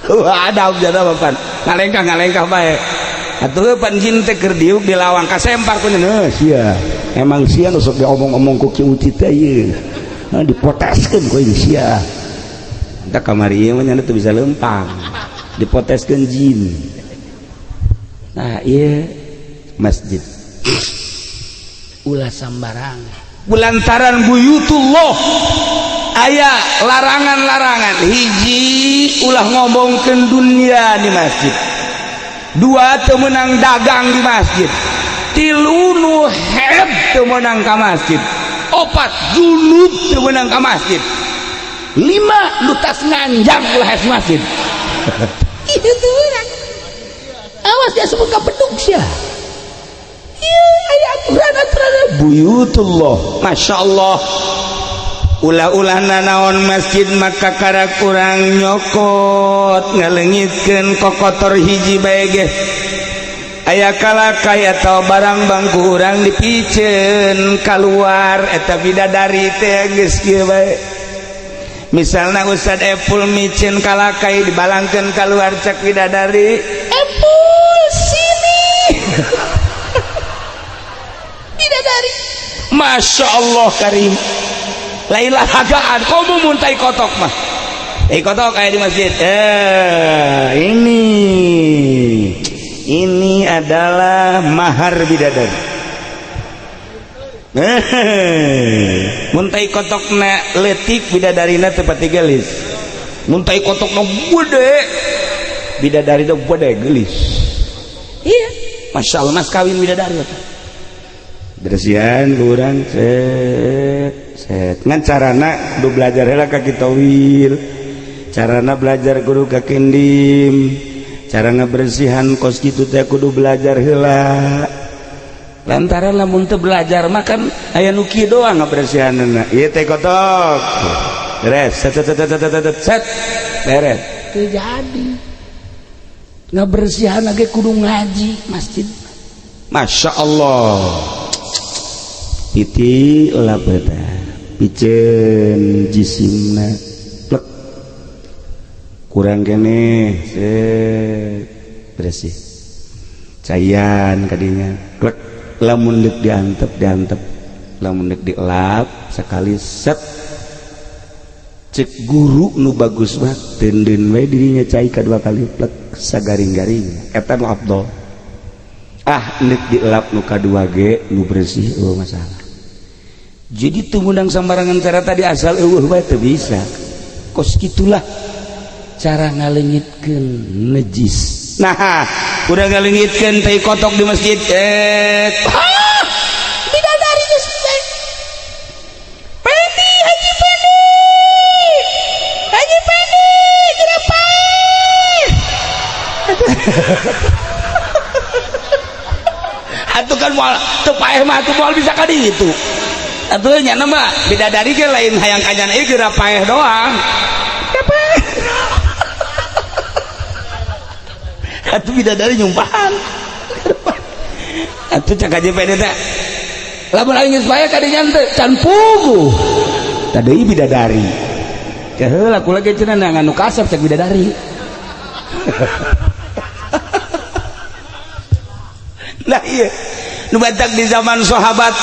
[SPEAKER 2] Wah, ada jada bapan. Ngalengkah ngalengkah bae. Atuh pan jin teh keur diuk di lawang, kasempar ku nya sia. Emang sia nu sok diomong-omong ku Ki Uci teh ieu. Nah, dipoteskeun ku aing sia. Entah kamari ieu mah nya teu bisa lempang. Dipoteskeun jin. Nah, ieu masjid.
[SPEAKER 1] Ulah sambarang.
[SPEAKER 2] Lantaran buyutullah aya larangan-larangan. Hiji, ulah ngomongkeun dunia di masjid. Dua, teu meunang dagang di masjid. Tilu, nu haid teu meunang ka masjid. Opat, junub teu meunang ka masjid. Lima, nu tas nganjang ulah hes masjid.
[SPEAKER 1] Itu tuh urang. Awas dia sebut ka bedug sia. Iya, aya aturan-aturan.
[SPEAKER 2] Buyutullah, Masya Allah. Ulah-ulah nanaon masjid maka karak kurang nyokot ngalengitkeun kokotor hiji bae ge. Aya kalakai atau barang bangku urang dipiceun keluar, eta bidadari teh geus kieu bae. Misalna Ustad Epul micin kalakai, dibalangkeun keluar, cek bidadari,
[SPEAKER 1] "Epul sini." Bidadari.
[SPEAKER 2] Masya Allah karim. Lain lalagaan komo mun tai kotok mah. Tai kotok aya di masjid, ini adalah mahar bidadari. Mun tai kotokna leutik, bidadarina teu pati geulis. Mun tai kotokna gede, bidadarina gede geulis. Iya, Masya Allah, mas kawin bidadari eta. Bersihan kurang set set, ngan carana kudu belajar heula ka Kitowil, carana belajar kudu ka Kindim, cara ngabersihan kos kitu teh kudu belajar heula, lantaran lamun teu belajar mah kan aya nu kieu doang ngabersihanna. Ieu teh kotok beres, set set set set set set set, beres.
[SPEAKER 1] Teu jadi. Ngabersihan ge kudu ngaji masjid.
[SPEAKER 2] Masya Allah. Titi lap eta piceun jisimna, plek, kurang kene, set, bersih. Caian kadinya, plek. Lamun deuk diantep, diantep. Lamun deuk dielap sekali, set. Cek guru nu bagus mah teundeun we dirinya cai kadua kali, plek, sagaring-garing. Eta nu afdol. Ah, deuk dielap nu kadua ge nu bersih, eueuh masalah. Jadi teu meunang sambarangan cara tadi, asal eueuh bae teu bisa. Kos kitulah
[SPEAKER 1] Cara ngalengitkeun
[SPEAKER 2] najis. Nah, udah ngalengitkeun tai kotok di masjid,
[SPEAKER 1] bidadari geus. Pendi, Haji Pendi, Haji Pendi, kenapa? Atuh kan moal teu paeh mah atuh moal bisa ka ditu. Atuh nya mah bidadari ge lain hayang kanyan ieu geura paeh doang. Paeh. Atuh bidadari nyumpahan. Atuh cak aja pede teh. Lamun aing geus paeh ka dinya teh can puguh. Tadi bidadari. Heula kula ge cenah anu kasep cak bidadari. Nah iya, nu batak di zaman sahabat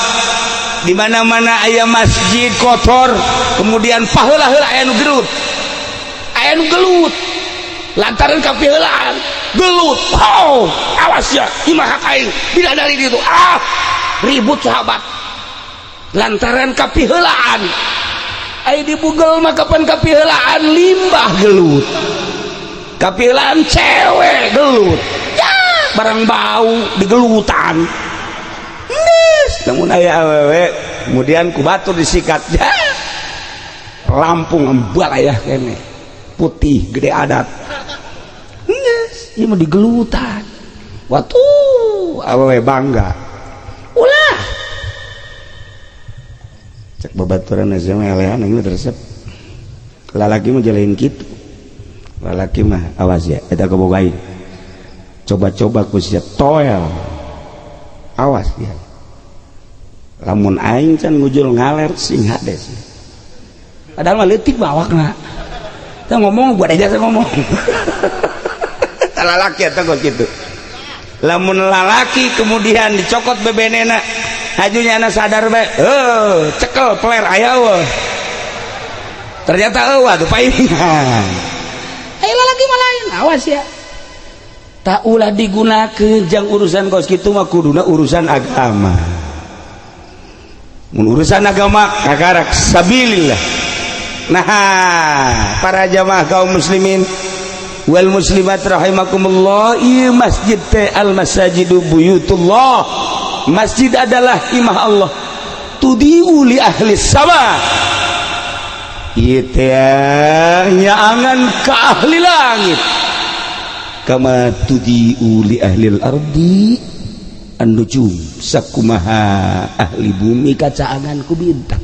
[SPEAKER 1] di mana-mana aya masjid kotor, kemudian paheula-heula aya nu gerut, aya nu gelut, lantaran kapiheulaan gelut, oh awas ya, imah hak aing, bidadari ditu, ah ribut sahabat, lantaran kapiheulaan, aya dibugel mah kapan kapiheulaan limbah gelut, kapiheulaan cewek gelut. Barang bau digelutan. Namun aya awewe kemudian ku batur disikat. Ya. Lampung embal aya kene. Putih gede adat. Geus, ieu mah digelutan. Watuh, awewe bangga. Ulah. Cek babaturan aja mah elehan ieu resep. Lalaki mah jalain kitu. Lalaki mah awas ya, eta kabogain. Coba-coba ku sia toel, awas ya. Lamun aing can ngujul ngaler sing hades. Padahal mah leutik bawakna. Teu ngomong buat aja saya ngomong. Lalaki eta kok kitu. Lamun lalaki kemudian dicokot bebenena, hajunya anak sadar bae, heuh, cekel peler aya eueuh. Ternyata eueuh atuh paingan. Ayo lalaki mah lain, awas ya. Tak ulah digunakan jang urusan kos kitu mah kuduna urusan agama. Mun urusan agama kakarak sabilillah. Nah, para jamaah kaum muslimin wal muslimat rahimakumullah, ieu masjid teh al masajidu buyutullah. Masjid adalah imah Allah. Tudiu li ahli sama. Ieu teh nyaangan ka ahli langit. Kama tudiu li ahlil ardi an-nujum, sakumaha ahli bumi kacaangan ku bintang.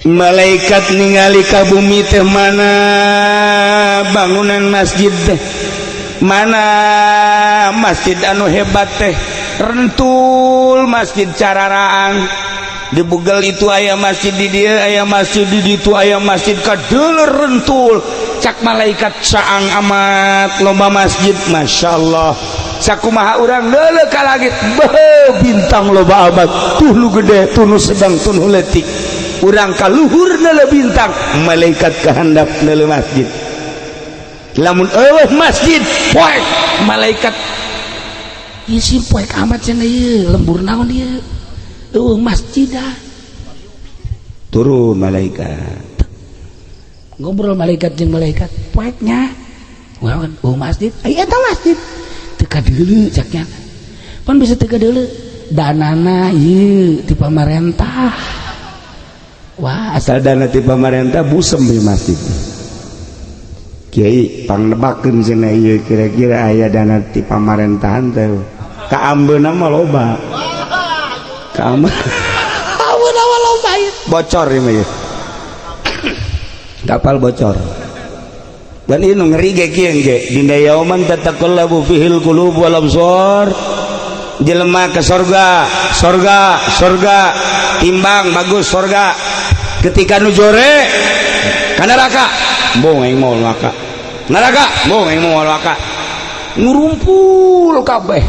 [SPEAKER 1] Malaikat ningali ka bumi teh mana bangunan masjid teh, mana masjid anu hebat teh, rentul masjid cararaan. Di Bugel itu aya masjid, di dieu aya masjid, di ditu aya masjid, kadeuleur rentul. Cak malaikat saang amat lomba masjid, masya Allah. Sakumaha urang deuleu ka langit, beuh bintang loba amat, tuh nu gede, tuh nu sedang, tuh nu leutik. Urang ka luhur neuleuh bintang, malaikat kahandap neuleuh masjid. Lamun eueuh masjid, poek malaikat ieu si poek amat cenah ieu, lembur naon ieu? Eueuh masjid dah. Turun malaikat. Ngobrol malaikat jeung malaikat, poeknya. Wah, oh masjid, ai eta masjid. Teu kadeuleu caknya. Pan bisa teu kadeuleu. Danana ieu ti pamarentah. Wah, asal dana ti pamarentah busem di masjid. Kiai pangnebakeun cenah ieu kira-kira aya dana ti pamarentahan teh. Ka ambeuna mah loba. Ka ambeuna mah loba ieu. Bocor ieu mah. Kapal bocor. Dan ini ngeri ge kieu ge. Dina yauman tataqallabu fihil qulub wal absar. Jelema ke sorga, sorga, sorga, timbang bagus sorga. Ketika nu jore ka neraka, embung aing mau neraka. Neraka, embung aing mau neraka. Ngurumpul kabeh.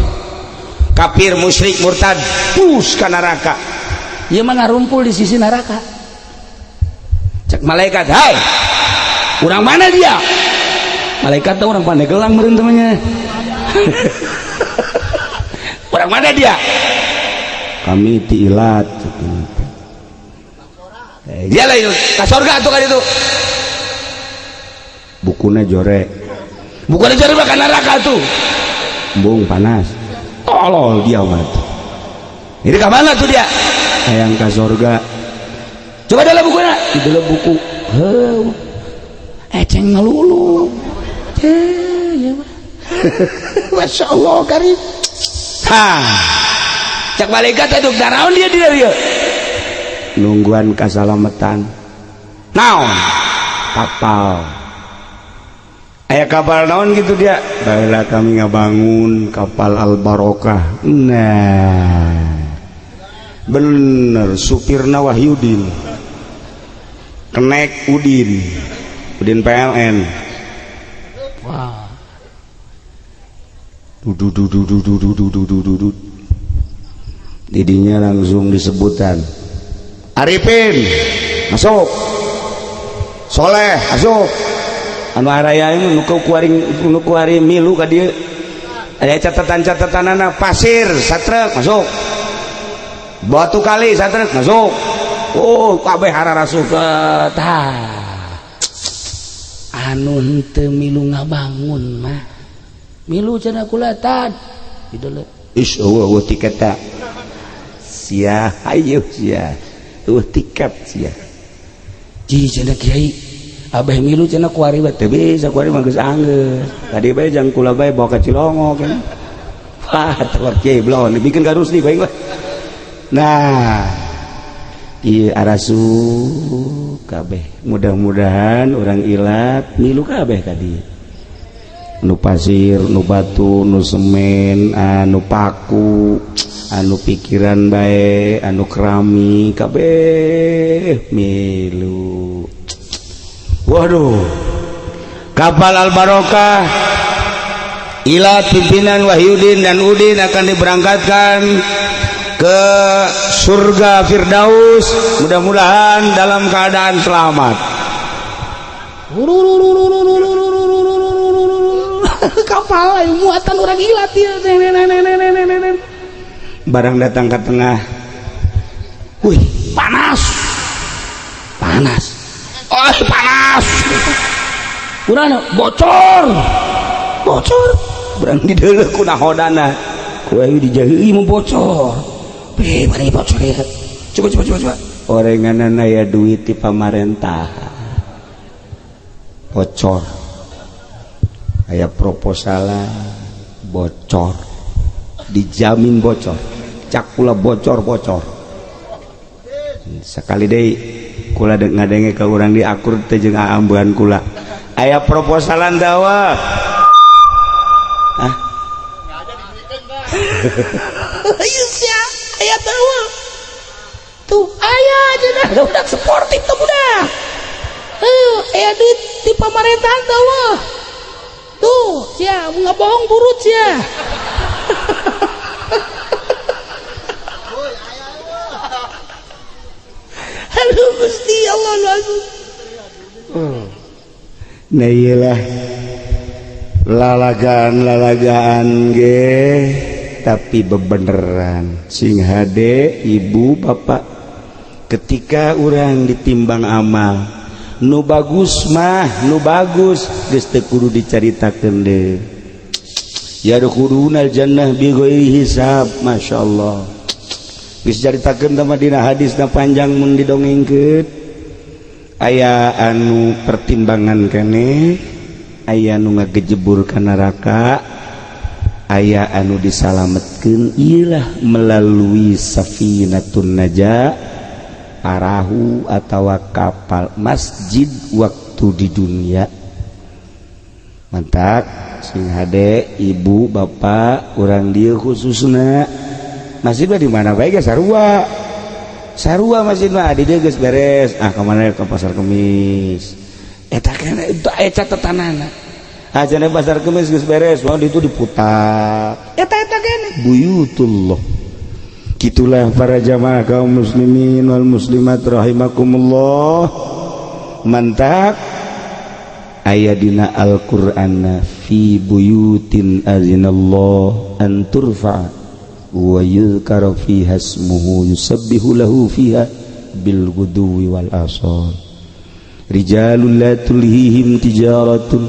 [SPEAKER 1] Kafir, musyrik, murtad, pus ka neraka. Ieu mah ngarumpul di sisi neraka. Cek malaikat, "Hai, urang mana dia?" Malaikat tuh orang Pandeglang meureun temannya. Orang mana dia? Kami ti ilat. Dia lain ka surga tuh kan itu. Bukuna jore. Bukuna jore mah ka neraka tuh. Embung panas. Tolol dia mah. Ini ke mana tuh dia? Hayang ka surga. Coba dalam bukunya. Di dalam buku. Heuh. Eceng ngelulu. Ya mah. Masya Allah karim. Ha, cak malaikat, aduh, daraon dia di dieu? Nungguan kasalamatan. Naon? Kapal. Aya kapal naon gitu dia? Baiklah, kami ngabangun kapal Al Barokah. Nah, bener, supirna Wahyudin, kenek Udin, Udin PLN. Wah, dudu dudu dudu dudu dudu dudu. Didinya langsung disebutan, Arifin masuk, Soleh masuk, anu araya ini nu kuari, nu kuari milu ka dieu, aya catatan-catatanana. Pasir satrek masuk, batu kali satrek masuk. Oh, kabeh hararasup. Tah, anu henteu milu ngabangun mah milu cenah kula tad dideuleu. Is, eueuh, eueuh tiket ta sia. Hayu sia, eueuh tiket sia. Ji, cenah kiai, abah milu cenah kuari bae. Teu bisa, kuari mah geus anggeus. Tadi bae jang kula bae bawa ka Cilongo kan. Wah, tawar kiai belon dibikin ka Rusdi bae lah. Nah, ieu arasu kabeh, mudah-mudahan orang ilat milu kabeh tadi, nu pasir, nu batu, nu semen, anu paku, anu pikiran bae, anu kerami, kabeh milu. Waduh, kapal Al Barokah ilat pimpinan Wahyudin dan Udin akan diberangkatkan ke surga Firdaus, mudah-mudahan dalam keadaan selamat.
[SPEAKER 3] Kapal ayo muatan orang ilat ya.
[SPEAKER 1] Barang datang ke tengah, wih, panas panas, oh, panas. Kurang bocor bocor. Berang di deuleuh ku nahodana, ku aing dijahi mau bocor. Beh, mana bocor ya? Coba, coba, coba, coba. Orenganan aya duit di pamarentah, bocor. Aya proposal, bocor, dijamin bocor. Cak kula, bocor bocor. Sekali deui kula ngadenge ka urang di akur teh jeung aambuhan kula, aya proposalan dawa. Ah.
[SPEAKER 3] Ayo sia, aya tahu. Tuh, aya cenah budak sportif tuh budak. Heuh, aya duit di pemerintahan tahu. Tuh, sia nggak bohong burut sia. Aduh Gusti Allah nu.
[SPEAKER 1] Nah, iyalah, lalagaan-lalagaan ge tapi bebeneran. Sing hade, ibu bapak, ketika orang ditimbang amal, nu bagus mah nu bagus geus teu kudu dicaritakeun deui. Yadkhulunal jannah bi ghairi hisab. Masyaallah, geus caritakeun teh dina hadisna panjang mun didongengkeun. Aya anu pertimbangan kene, aya nu ngagejebur ka neraka, aya anu disalametkeun. Iyalah, melalui safinatun najah, parahu atawa kapal masjid waktu di dunia. Mantap, sing hade, ibu bapak, urang dieu khususna. Masjid mah di mana bae ge sarua sarua. Masjid mah di dieu geus beres, ah, kemana? Ke Pasar Kemis. Eta kan itu aya catatanana. Ajana Pasar Kemis geus beres, wah, itu diputar. Eta eta kene buyutullah. Gitulah para jamaah kaum muslimin wal muslimat rahimakumullah. Mantap, aya dina Al-Qur'an, fi buyutin azinallah an turfa wa yuzkara fiha ismuhu yusabbihu lahu fiha bil ghuduwi wal asal rijalul la tulhihim tijaratun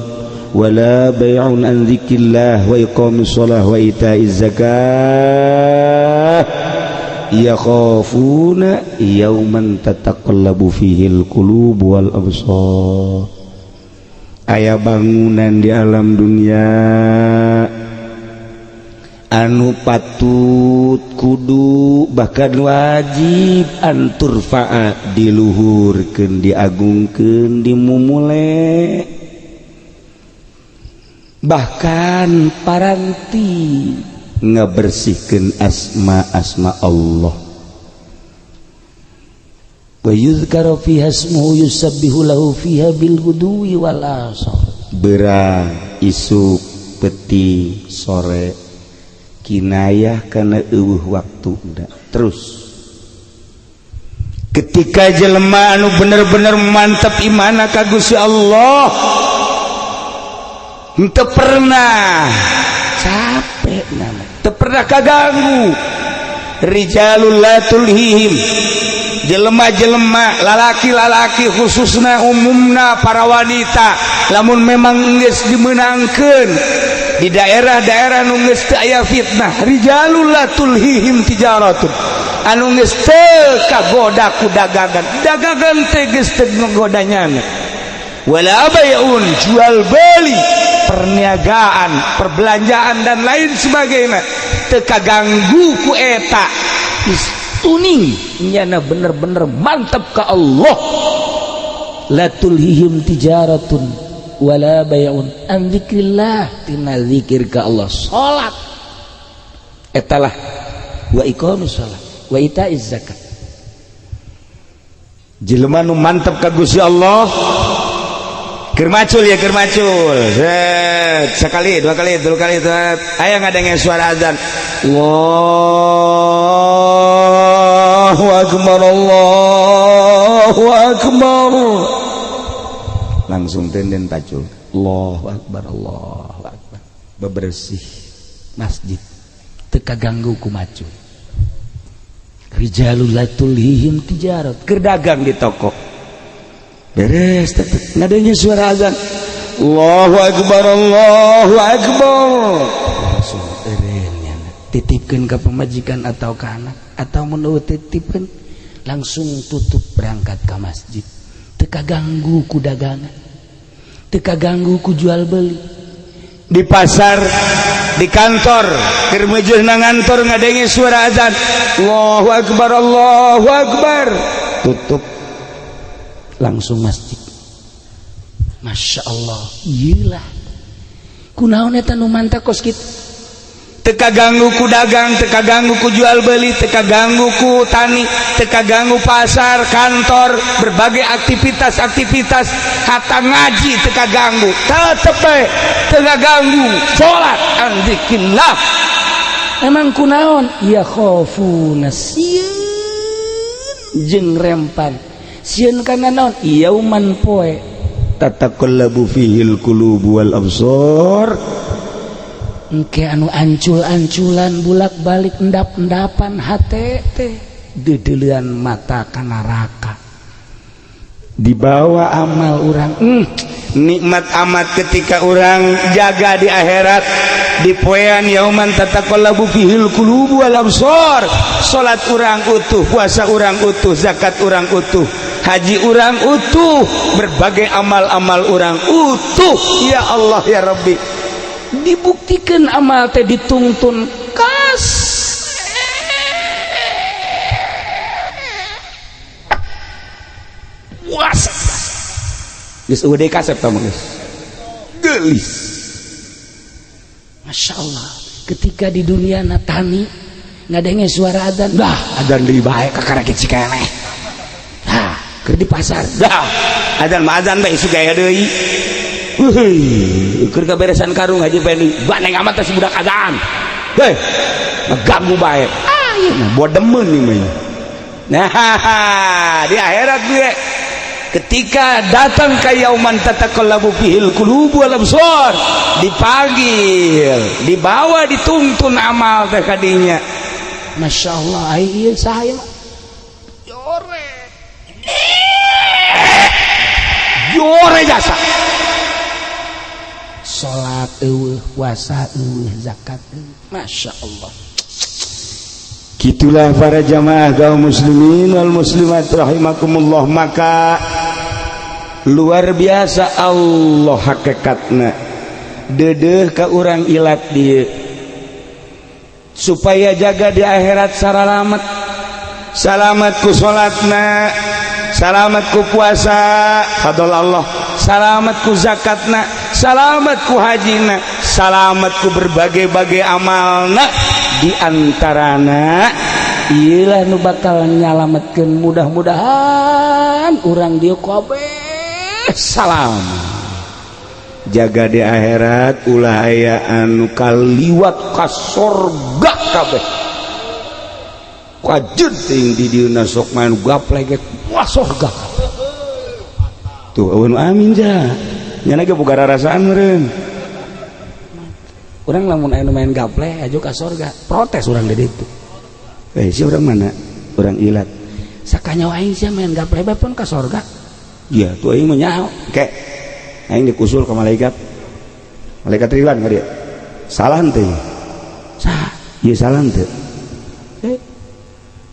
[SPEAKER 1] wala bay'un an dzikrillah wa iqamis shalah wa ita'iz zakah yakhafuna yauman tataqallabu fihi al-qulub wal absar. Aya bangunan di alam dunia.
[SPEAKER 2] Anu patut, kudu, bahkan wajib an turfa'a, diluhurkeun, diagungkeun, dimumule, bahkan paranti ngabersihkeun asma-asma Allah. Wa yuzkaru fiha ismuhu yusabbihu lahu fiha bil ghudwi wal asal. Berang, isuk, peuting, sore, kinayah karena euweuh waktu terus. Ketika jelema anu bener-bener mantap imana ka Gusti Allah, henteu pernah capek, nama teu pernah kaganggu. Rijalul la tulhihim, jelema-jelema, lalaki-lalaki khususna, umumna para wanita, lamun memang geus dimenangkeun di daerah-daerah nu geus teu aya fitnah, rijalul la tulhihim tijaratun, anu geus teu kagoda ku dagangan, dagangan teh geus teu ngagodanyana, wala bay'un, jual beli, perniagaan, perbelanjaan, dan lain sebagainya teu kaganggu ku eta. Tuning nyana bener-bener mantap ke Allah. La tulhihim tijaratun wala bay'un an dzikrillah, tina zikir ka Allah, salat etalah, wa iqamis salat wa itaiz zakat. Jelema nu mantep ka Gusti Allah keur macul ya, keur macul. Set, sekali, dua kali, tiga kali, set. Aya ngadenge suara azan, Allahu akbar, Allahu akbar, langsung tenden pacul, Allahu akbar, Allahu akbar, bebersih masjid, teu kaganggu ku macul. Rijalul la tulhihim tijarat, keur dagang di toko, beres tetep ngadenge suara azan, Allahu akbar, Allahu akbar, langsung eureun nyana, titipkeun ka pamajikan atau ka anak, atau menurut titipkeun, langsung tutup, berangkat ke masjid. Teu kaganggu ku dagangan, teu kaganggu ku jual beli. Di pasar, di kantor, keur meujeuh na ngantor, ngadenge suara azan, Allahu akbar, Allahu akbar, tutup, langsung masjid. Masya Allah, iyalah, kunaon eta nu mantap kos kitu? Teu kaganggu ku dagang, teu kaganggu ku jual beli, teu kaganggu ku tani, teu kaganggu pasar, kantor, berbagai aktivitas-aktivitas, hatta ngaji teu kaganggu, tetep bae teu kaganggu salat an dzikrillah. Emang kunaon? Ya khofuna, sieun jeung rempan, sieun kana naon? Yauman, poe, tataqallabu fihil qulubu wal absar. Engke anu ancul-anculan, bulak-balik, endap-endapan hate teh, dedeulean mata ka neraka, dibawa amal urang. Nikmat amat ketika orang jaga di akhirat, di poean yauman tataqallabu fihil qulubu wal absar. Salat urang utuh, puasa urang utuh, zakat urang utuh, haji urang utuh, berbagai amal-amal urang utuh. Ya Allah, ya Rabbi, dibuktikan amal teh ditungtun kas puasa geus eueuh deui kasep tah geus geulis. Masya Allah, ketika di dunia na tani ngadenge suara adzan, dah adzan deui bae, kakara cikeneh. Nah, keur di pasar, dah adzan mah adzan bae, isuk gaya deui. Wuih, keur kaberesan karung haji Pendi, baneng amat si budak azan. Hei, ngeganggu bae. Ah, ieu mah bodemeun ieu mah. Nah, di akhirat gue ketika datang ke yauman tataqallabu fihil qulubu wal absar, dipanggil, dibawa, dituntun amal teh kadinya. Masya Allah, ieu saha mah? Jore. Jore jasa. Salat eueuh, puasa eueuh, zakat eueuh. Masya Allah. Gitulah para jamaah kaum muslimin wal muslimat rahimakumullah. Maka luar biasa Allah hakikatna dedeh ka urang ilat dieu.
[SPEAKER 1] Supaya jaga di akhirat saralamet, salamat ku salatna, salamat ku puasa fadl Allah, salamat ku zakatna, salamat ku hajina, salamat ku berbagai-bagai amalna. Di antarana iyalah nu bakal nyalametkeun, mudah-mudahan urang dieu kabeh salam jaga di akhirat, ulah aya anu kaliwat ka sorga kabeh. Wajud ting di dieu sok main gaplek ge wah sorga tuh. Eueun amin ja nya ge boga rarasaan meureun. Urang lamun aya nu main gaplek aju ka sorga, protes urang di ditu. Eh, si urang mana? Urang ilat sakanya aing sia main gaplek bae pun ka sorga. Iya tuh, aing mah nyaho ke aing dikusul ke malaikat, malaikat Ridwan ka dia. Salah henteu sah ieu? Salah henteu? Eh,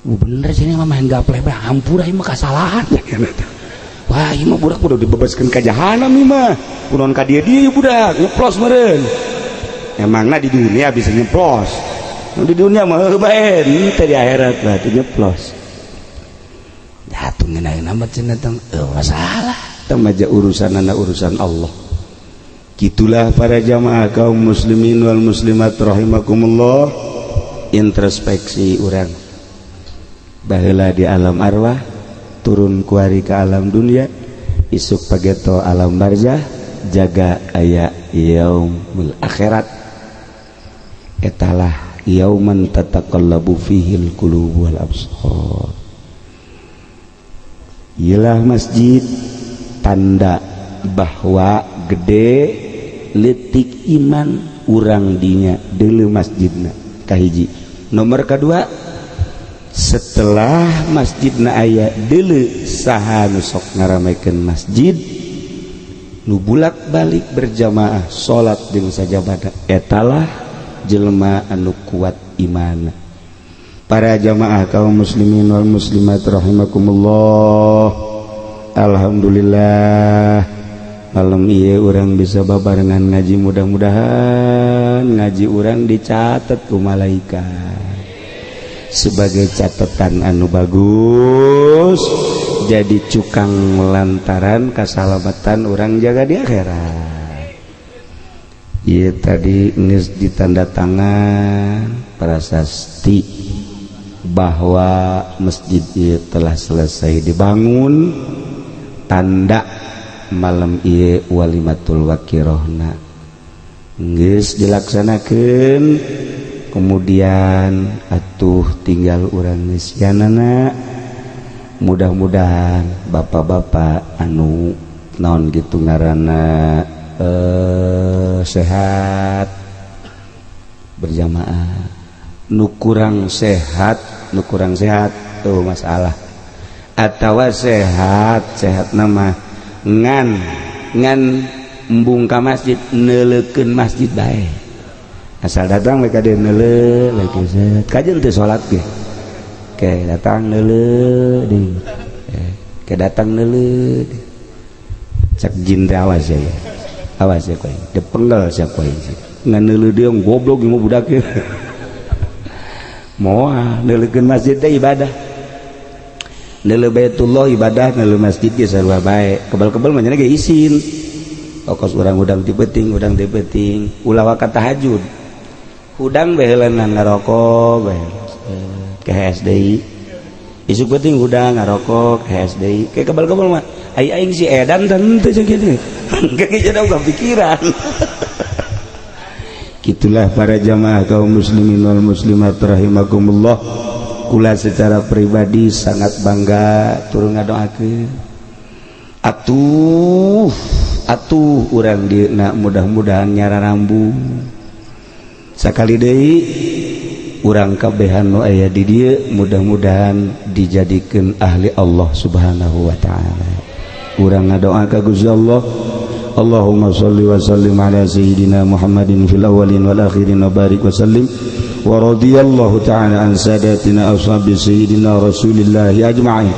[SPEAKER 1] bener sini mah main gaplek bae, hampura, ieu mah kasalahan. Wah, ieu mah budak udah dibebaskeun ka jahanam ieu mah. Kunaon ka dieu dieu budak nyeplos meureun. Emangna di dunia bisa nyeplos? Di dunia mah heuh bae, teu di akhirat berarti nyeplos. Jatuh ngeunah mah cenah tong masalah. Teu maja urusanana urusan Allah. Gitulah para jamaah kaum muslimin wal muslimat rahimakumullah, introspeksi urang. Baheula di alam arwah, turun kuari ke alam dunia, isuk pageto alam barzah, jaga aya yaumul akhirat. Etalah yauman tataqallabu fihil qulub wal absar. Iyalah masjid tanda bahwa gede letik iman urang dinya dulu masjidna kahiji. Nomor kedua, setelah masjidna aya, dulu saha nu sok ngaramekeun masjid, nu bulak-balik berjamaah salat jeung sajabada, etalah jelema anu kuat iman. Para jamaah kaum muslimin wal muslimat rahimakumullah, alhamdulillah malam ieu urang bisa babarengan ngaji. Mudah-mudahan ngaji urang dicatat ku malaikat sebagai catatan anu bagus, jadi cukang lantaran keselamatan urang jaga di akhirat. Iya, tadi geus ditanda tangan prasasti bahwa masjid ieu telah selesai dibangun. Tanda malam ieu walimatul wakirohna geus dilaksanakeun. Kemudian atuh tinggal urang ngeusianana. Mudah-mudahan bapak-bapak anu naon gitu ngaranna sehat berjamaah, nu kurang sehat, nu kurang sehat tuh masalah, atau sehat sehat nama ngan ngan embung ka masjid, neuleukeun masjid bae. Asal datang mereka dia neuleu lagi set kajen teu salat ge ke datang neuleu di ke datang neuleu. Cak jin teh, awas ya, awas ya kowe, dipenggal sia kowe ngan neuleu dia goblok ieu budak. Moal neuleukeun masjid teh ibadah, neuleu Baitullah ibadah, neuleu masjid ge sarua bae. Kebal-kebal mah nya ge isin kos urang hudang ti peuting, hudang ti peuting, ulah waka tahajud hudang baheulanan ngarokok bae ke HSDI, isuk peuting hudang ngarokok ke HSDI. Kayak kebal-kebal mah ai aing si edan teu jeung kitu kayak jadi udah pikiran. Gitulah para jamaah kaum muslimin wal muslimat rahimakumullah. Kula secara pribadi sangat bangga, turun ngadoakeun atuh atuh urang dieuna mudah-mudahan nyara rambu sakali deui. Urang kabehan nu aya di dieu mudah-mudahan dijadikeun ahli Allah Subhanahu wa taala. Urang ngadoa ka Gusti Allah. Allahumma shalli wa sallim ala sayyidina Muhammadin fil awwalin wal akhirin wa barik wa sallim wa radhiyallahu ta'ala an sadatina ashabi sayyidina Rasulillah ajma'in.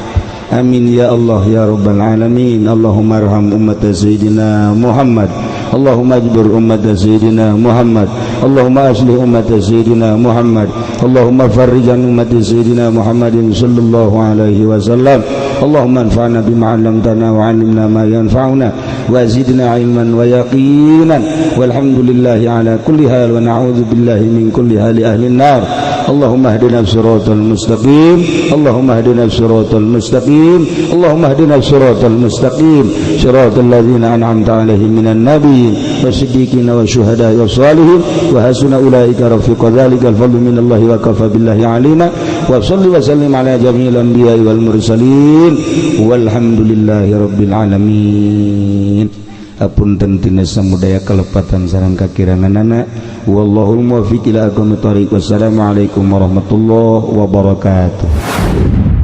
[SPEAKER 1] Amin ya Allah ya rabbal alamin. Allahumma arham ummat sayyidina Muhammad.
[SPEAKER 2] اللهم اجبر أمة سيدنا محمد. اللهم أصلح أمة سيدنا محمد. اللهم فرج عن أمة سيدنا محمد صلى الله عليه وسلم. اللهم انفعنا بما علمتنا وعلمنا ما ينفعنا وزدنا علما ويقينا. والحمد لله على كل حال ونعوذ بالله من كل حال أهل النار. اللهم اهدنا الصراط المستقيم. اللهم اهدنا الصراط المستقيم. اللهم اهدنا الصراط المستقيم، صراط الذين أنعمت عليهم من النبيين والصديقين والشهداء والصالحين وحسن أولئك رفيقا. ذلك الفضل من الله وكفى بالله عليما. وصل وسلم على جميع الأنبياء والمرسلين والحمد لله رب العالمين. Apunten tina samudaya kalepatan sareng kakiranganana. Wallahul muwaffiq ila aqwamit thoriq. Wassalamualaikum warahmatullahi wabarakatuh.